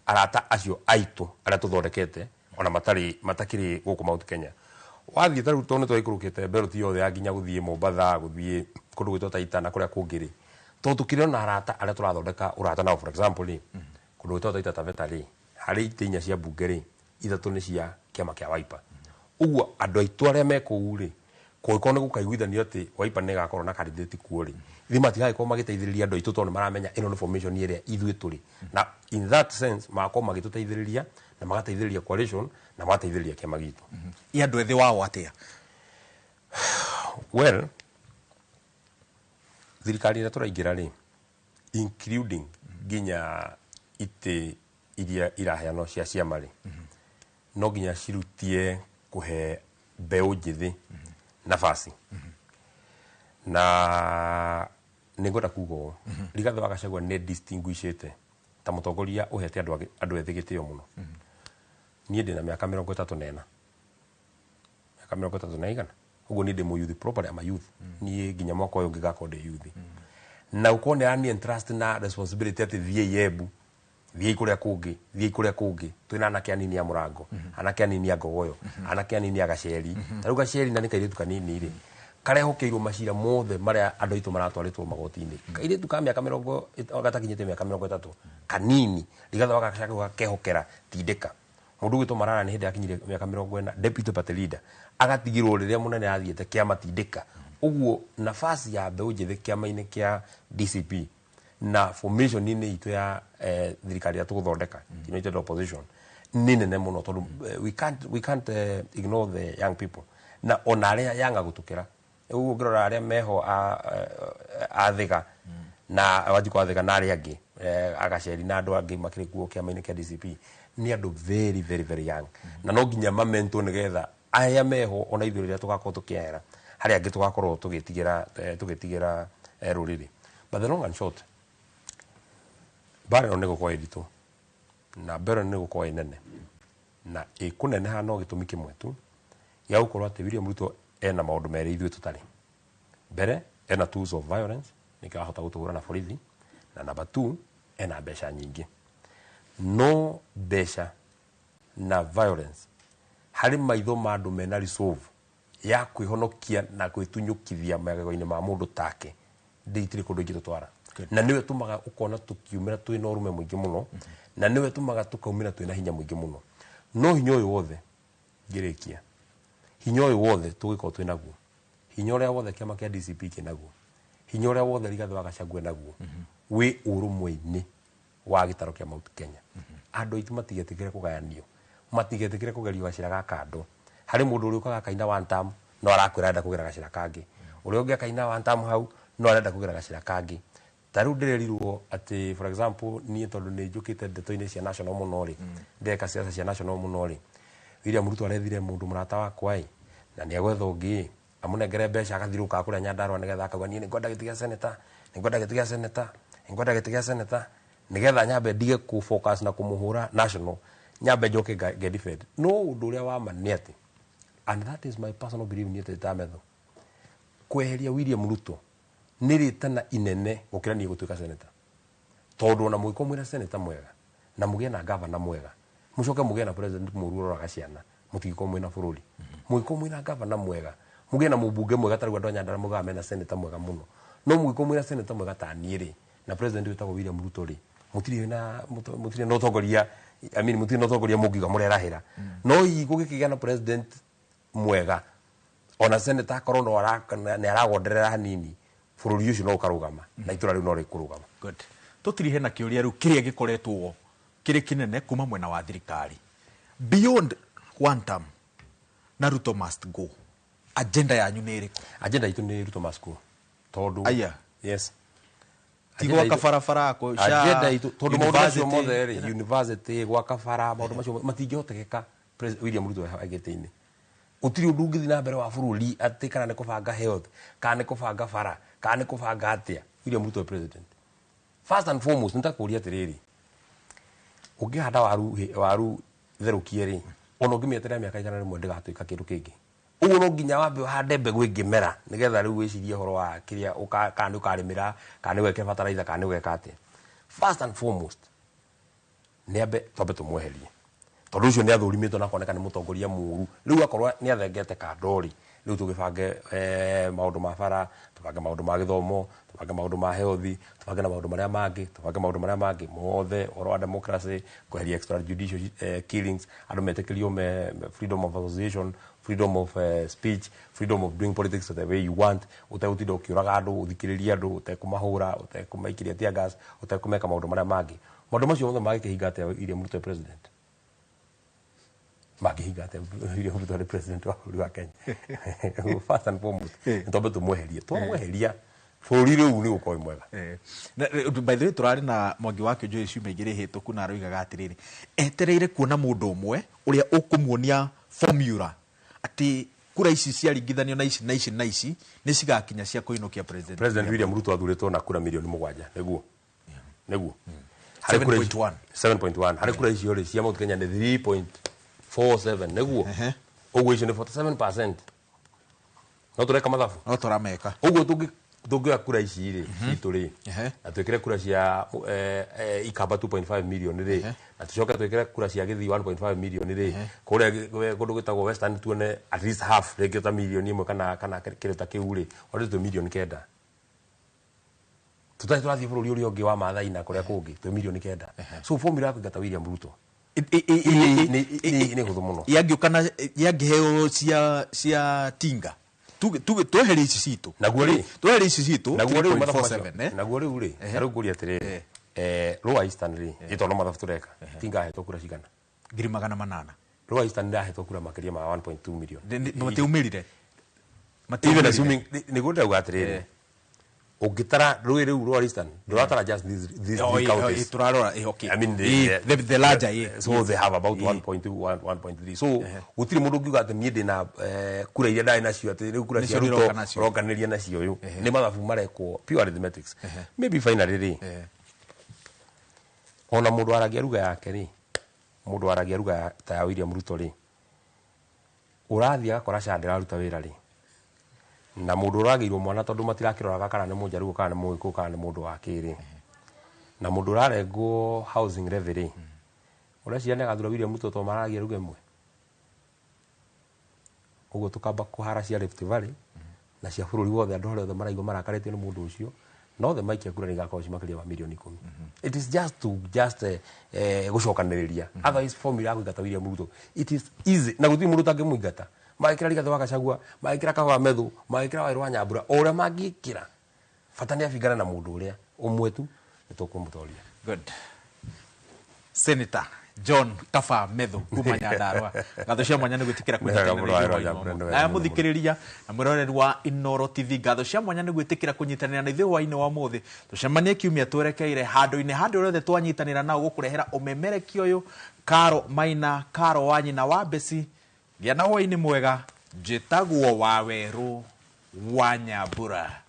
arata acio aitũ arĩa tũthondekete ona matarĩ matakĩrĩ gũkũ Mount Kenya. Wathiĩ ta rĩu, tondũ nĩ twaikũrũkĩte belt yothe ya nginya gũthiĩ Mombatha, gũthiĩ kũndũ gwĩtwo Taita na kũrĩa kũngĩ rĩ, tondũ tũkĩrĩ ona arata arĩa tũrathondeka ũrata nao. For example rĩ, kũndũ gwĩtwo Taita Taveta rĩ, harĩ itĩ 4 cia mbunge rĩ, 3 nĩ cia kĩama kĩa Wiper. Ũguo andũ aitũ arĩa me kũu rĩ, kũngĩkorwo nĩ gũkaiguithanio atĩ Wiper nĩ ĩgakorwo na candidate kuo rĩ, ithuĩ matigagĩkorwo magĩteithĩrĩria andũ aitũ, tondũ nĩ maramenya ĩno nĩ formation ĩrĩa ithuĩ tũrĩ, na in that sense magakorwo magĩtũteithĩrĩria na magateithĩrĩria coalition na magateithĩrĩria kĩama gitũ. I andũ ethĩ wao atĩa? Well, thirikari ĩrĩa tũraingĩra rĩ, including nginya itĩ iria iraheanwo cia ciama rĩ, no nginya cirutie kũhe mbeũ njĩthĩ nafasi. Na nĩ ngwenda kuga ũũ, Rigathĩ wa Gachagua nĩ distinguishĩte ta mũtongoria ũhete andũ ethĩ gĩtĩo mũno. Niĩ ndĩna mĩaka 34, mĩaka 30 na igana ũguo. Niĩ ndĩ mũyuthi properly, am a youth. Niĩ nginya mwaka ũyũ ũngĩ ngakorwo ndĩ youth, na ũkorwo nĩ arani entrust na responsibility atĩ thiĩi Embu, thiĩi kũrĩa kũngĩ, thiĩi kũrĩa kũngĩ. Twĩna anake anini a Mũrango, anake anini a Ngogoyo, anake anini a Gaceri. Ta rĩu Gaceri na nĩ kairĩtu kanini rĩ, karehokeirwo macira mothe marĩa andũ aitũ maratwarĩtwo magoti-inĩ. Kairĩtu ka mĩaka mĩrongo gatakinyĩte mĩaka 30, kanini. Rigathĩ wa Gachagua gakehokera tindĩka mũndũ ũgwĩtwo Marara, nĩ hĩndĩ akinyire mĩaka 40, deputy party leader, agatigirwo rĩrĩa mũnene athiĩte kĩama tindĩka. Ũguo nafasi ya mbeũ njĩthĩ kĩama-inĩ kĩa DCP na formation-inĩ itũ ya thirikari ĩrĩa tũgũthondeka, united opposition, nĩ nene mũno, tondũ we can't ignore the young people, na ona arĩa yanga gũtũkĩra. Ũguo ũngĩrora arĩa meho a Thĩga na Wanjikũ wa Thĩga na arĩa angĩ, Agaceri na andũ angĩ makĩrĩ kuo kĩama-inĩ kĩa DCP, nĩ andũ very very very young, na no nginya mamentwo nĩgetha arĩa meho ona ithuĩ rĩrĩa tũgakorwo tũkĩehera harĩa angĩ tũgakorwo tũgĩtigĩra rũrĩrĩ. But the long and short, mbara ĩno nĩ gũkorwo ĩ nditũ na mbara ĩno nĩ gũkorwo ĩ nene na ĩkũneneha, no gĩtũmi kĩmwe tu gĩa gũkorwo atĩ William Ruto ena maũndũ merĩ ithuĩ tũtarĩ. Mbere, ena tools of violence, nĩkĩo ahota gũtũhũra na borithi, na number two, ena mbeca nyingĩ. No mbeca na violence harĩ maitho ma andũ mena resolve ya kwĩhonokia na gwĩtunyũkithia magego-inĩ ma mũndũ take ndĩ itirĩ kũndũ ingĩtũtwara, na nĩwe tũmaga ũkona tũkiumĩra twĩna ũrume mũingĩ mũno, na nĩwe tũmaga tũkaumĩra twĩna hinya mũingĩ mũno. No hinya ũyũ wothe, ngĩrĩkia, hinya ũyũ wothe tũgĩkorwo twĩ naguo, hinya ũrĩa wothe kĩama kĩa DCP kĩnaguo, hinya ũrĩa wothe Rigathĩ wa Gachagua naguo, wĩ ũrũmwe-inĩ wa gĩtaro kĩa Mount Kenya. Andũ aitũ matigetĩkĩre kũgayanio. Matigetĩkĩre kũgerio gacĩra ga kando. Harĩ mũndũ ũrĩa ũkaga akaina one term no arakwĩra arenda kũgera gacĩra kangĩ. Ũrĩa ũngĩ akaina one term hau no arenda kũgera gacĩra kangĩ. Ta rĩu ndĩrerirwo atĩ, for example, niĩ tondũ nĩ njũkĩte ndeto-inĩ cia national mũno rĩ, ndeka siasa cia national mũno rĩ, William Ruto arethire mũndũ mũrata wakwa ĩ, na nĩ egwetha ũngĩ ĩ, amũnengere mbeca agathiũrũrũka kũrĩa Nyandarua nĩgetha akauga niĩ nĩngwenda gĩtĩ gĩa senator, nĩngwenda gĩtĩ gĩa senator, nĩngwenda gĩtĩ gĩa senator, nĩgetha nyambe ndige kũ focus na kũmũhũra national, nyambe njoke nge defend. No ũndũ ũrĩa wa ma nĩ atĩ, and that is my personal belief, niĩ ta Methu, kweheria William Ruto nĩ rĩtana inene gũkĩra niĩ gũtuĩka senator. Tondũ ona mũngĩkorwo mwĩna senator mwega na mũgĩe na governor mwega, mũcoke mũgĩe na president mũru ũroraga ciana, mũtingĩkorwo mwĩna bũrũri. Mũngĩkorwo mwĩna governor mwega, mũgĩe na mũmbunge mwega, ta rĩu andũ a Nyandarua maugaga mena senator mwega mũno, no mũngĩkorwo mwĩna senator mwega ta niĩ rĩ, na president wĩtagwo William Ruto rĩ, mũtirĩ na mũtirĩ na ũtongoria, I mean, mũtirĩ na ũtongoria mũngiuga mũrerahĩra. No hihi gũgĩkĩgĩa na president mwega, ona senator akorwo no nĩ aragonderera hanini, bũrũri ũcio no ũkarũgama na itũra rĩu no rĩkũrũgama. Good. Tũtirihe na kĩũria rĩu kĩrĩa gĩkoretwo kĩrĩ kĩnene kuma mwena wa thirikari, beyond one term na Ruto must go, agenda yanyu nĩ ĩrĩkũ? Agenda itũ nĩ Ruto must go, tondũ Aya. Yes. Ti gwaka barabara ko sha Agenda itũ, tondũ maũndũ macio university. Mothe rĩ, university, gwaka bara, maũndũ macio matingĩhotekeka William Ruto agĩte-inĩ. Gũtirĩ ũndũ ũngĩthiĩ na mbere wa bũrũri atĩ kana nĩ kũbanga health, kana nĩ kũbanga bara, kana nĩ kũbanga atĩa, William Ruto e president. First and foremost, nĩtakũria atĩrĩrĩ, ũngĩhanda waru therũkie rĩ, ona ũngĩmĩeterera mĩaka 100 ndĩgatuĩka kĩndũ kĩngĩ. Ũguo no nginya wambe ũhande mbegũ ĩngĩmera nĩgetha rĩu wĩcirie ũhoro wa kĩrĩa kana nĩ ũkarĩmĩra, kana nĩ ũgekĩra fertilizer, kana nĩ ũgeka atĩa. First and foremost, nĩ ambe twambe tũmweherie, tondũ ũcio nĩ athũrimĩtwo na akoneka nĩ mũtongoria mũũru. Rĩu akorwo nĩ athengete kando rĩ, rĩu tũgĩbange maũndũ ma bara, tũbange maũndũ ma gĩthomo, tũbange maũndũ ma health, tũbange na maũndũ marĩa mangĩ, tũbange maũndũ marĩa mangĩ mothe, ũhoro wa democracy, kweheria extrajudicial killings, andũ metĩkĩrio me freedom of association, freedom of speech, freedom of doing politics the way you want, ũtegũtinda ũkĩũraga andũ, ũthikĩrĩrie andũ, ũtekũmahũra, ũtekũmaikĩria tear gas, ũtekũmeka maũndũ marĩa mangĩ. Maũndũ macio mothe mangĩkĩhinga atĩa William Ruto president? Mangĩhinga atĩa William Ruto arĩ president wa bũrũri wa Kenya? First and foremost, nĩ twambe tũmweherie. Twamweheria, bũrũri rĩu nĩ ũgũkorwo wĩ mwega. By the way, tũrarĩ na Mwangi wa Kĩonjo ciumia igĩrĩ hĩtũku na aroigaga atĩrĩrĩ, etereire kuona mũndũ ũmwe ũrĩa ũkũmuonia formula atĩ kura ici ciaringithanio na ici na ici na ici nĩ cigakinya cia kũinũkia president. President William Ruto athurĩtwo na kura mirioni 7, nĩguo? Nĩguo. Harĩ kura 7.1. 7.1. Harĩ kura icio rĩ, cia Mount Kenya nĩ 3.47, nĩguo? Ũguo icio nĩ 47%. No tũreka mathabu? No tũrameka. Ũguo tũngĩoya kura ici rĩ, citũ rĩ, na twĩkĩre kura cia Ikamba 2.5 million rĩ, na tũcoke twĩkĩre kura cia Gĩthii 1.5 million rĩ, kũrĩa kũndũ gwĩtagwo Western tuone at least half rĩngĩ ta mirioni 1 kana kĩndũ ta kĩu rĩ, already twĩ mirioni 9. Tũtarĩ tũrathiĩ bũrũri ũrĩa ũngĩ wa Maathai na kũrĩa kũngĩ, twĩ mirioni 9. So formula ya kũingata William Ruto nĩ hũthũ mũno. Yangĩũka na yangĩheo cia tinga, tuge tweherie ici citũ. Naguo rĩ, tweherie ici citũ naguo rĩu mathabu macio, 3.47, eh? Naguo rĩu rĩ, na rĩu ngũria atĩrĩrĩ, Lower Eastern rĩ, ĩ tondũ mathabu tũreka, tinga ahetwo kura cigana? 800,000. Lower Eastern ĩrahetwo kura makĩria ma 1.2 million. Matiumĩrire. Even Matiumĩrire. assuming, nĩguo ndĩrauga atĩrĩrĩ, ũngĩtara rũĩ rĩu Lower Eastern, ndũratara just these Oh, three counties. tũrarora, okay. I mean, The larger, So they have about 1.2, 1.3. So gũtirĩ mũndũ ũngiuga atĩ niĩ ndĩna kura iria ndarĩ nacio atĩ rĩu kura cia Nĩcio Ruto ndĩroka nacio. ũrokanĩria nacio ũyũ. Nĩ mathabu marekwo pure arithmetics. Maybe finally rĩ, ona mũndũ aragia ruga yake rĩ, mũndũ aragia ruga ta ya William Ruto rĩ, ũrathiĩ agakora SHA ndĩraruta wĩra rĩ, na mũndũ ũragĩirwo mwana tondũ matirakĩroraga kana nĩ mũnjaruo kana nĩ mũgĩkũyũ kana nĩ mũndũ wa kĩrĩ, na mũndũ ũrarengwo housing levy rĩ, ũreciria nĩ agathura William Ruto tondũ maragia ruga ĩmwe? Ũguo tũkamba kũhara cia Rift Valley na cia bũrũri wothe, andũ arĩa othe maraigua marakarĩtio nĩ mũndũ ũcio, no othe maikia kura nĩ igakorwo ci makĩria ma mirioni 10. It is just to just gũcokanĩrĩria. Otherwise formula ya kũingata William Ruto, it is easy, na gũtirĩ mũndũ ũtangĩmũingata. Magĩkĩra Rigathĩ wa Gachagua, magĩkĩra Kahuha Methu, magĩkĩra Waweru wa Nyambura, o ũrĩa mangĩkĩra, bata nĩ abingane na mũndũ ũrĩa ũmwe tu, nĩ tũkũmũtoria. Good. Senator John Kaba Methu kuma Nyandarua. Ngatho cia mwanya nĩ gwĩtĩkĩra Nĩ wega kũnyitanĩra mũno, na Wawerũ ithuĩ Nyambura, hwaĩ-inĩ nĩ wa wega ũmũthĩ. Nawe mũno. mũthikĩrĩria na mwĩroreri wa Inooro TV, ngatho cia mwanya nĩ gwĩtĩkĩra kũnyitanĩra na ithuĩ hwaĩ-inĩ wa ũmũthĩ. Tũcemanie kiumia twerekeire handũ-inĩ handũ rĩothe twanyitanĩra nao gũkũrehera ũmemerekia ũyũ. Karo Maina, Karo wa nyina wa Besi, gĩa na hwaĩ-inĩ mwega. Njĩtagwo Wawerũ wa Nyambura.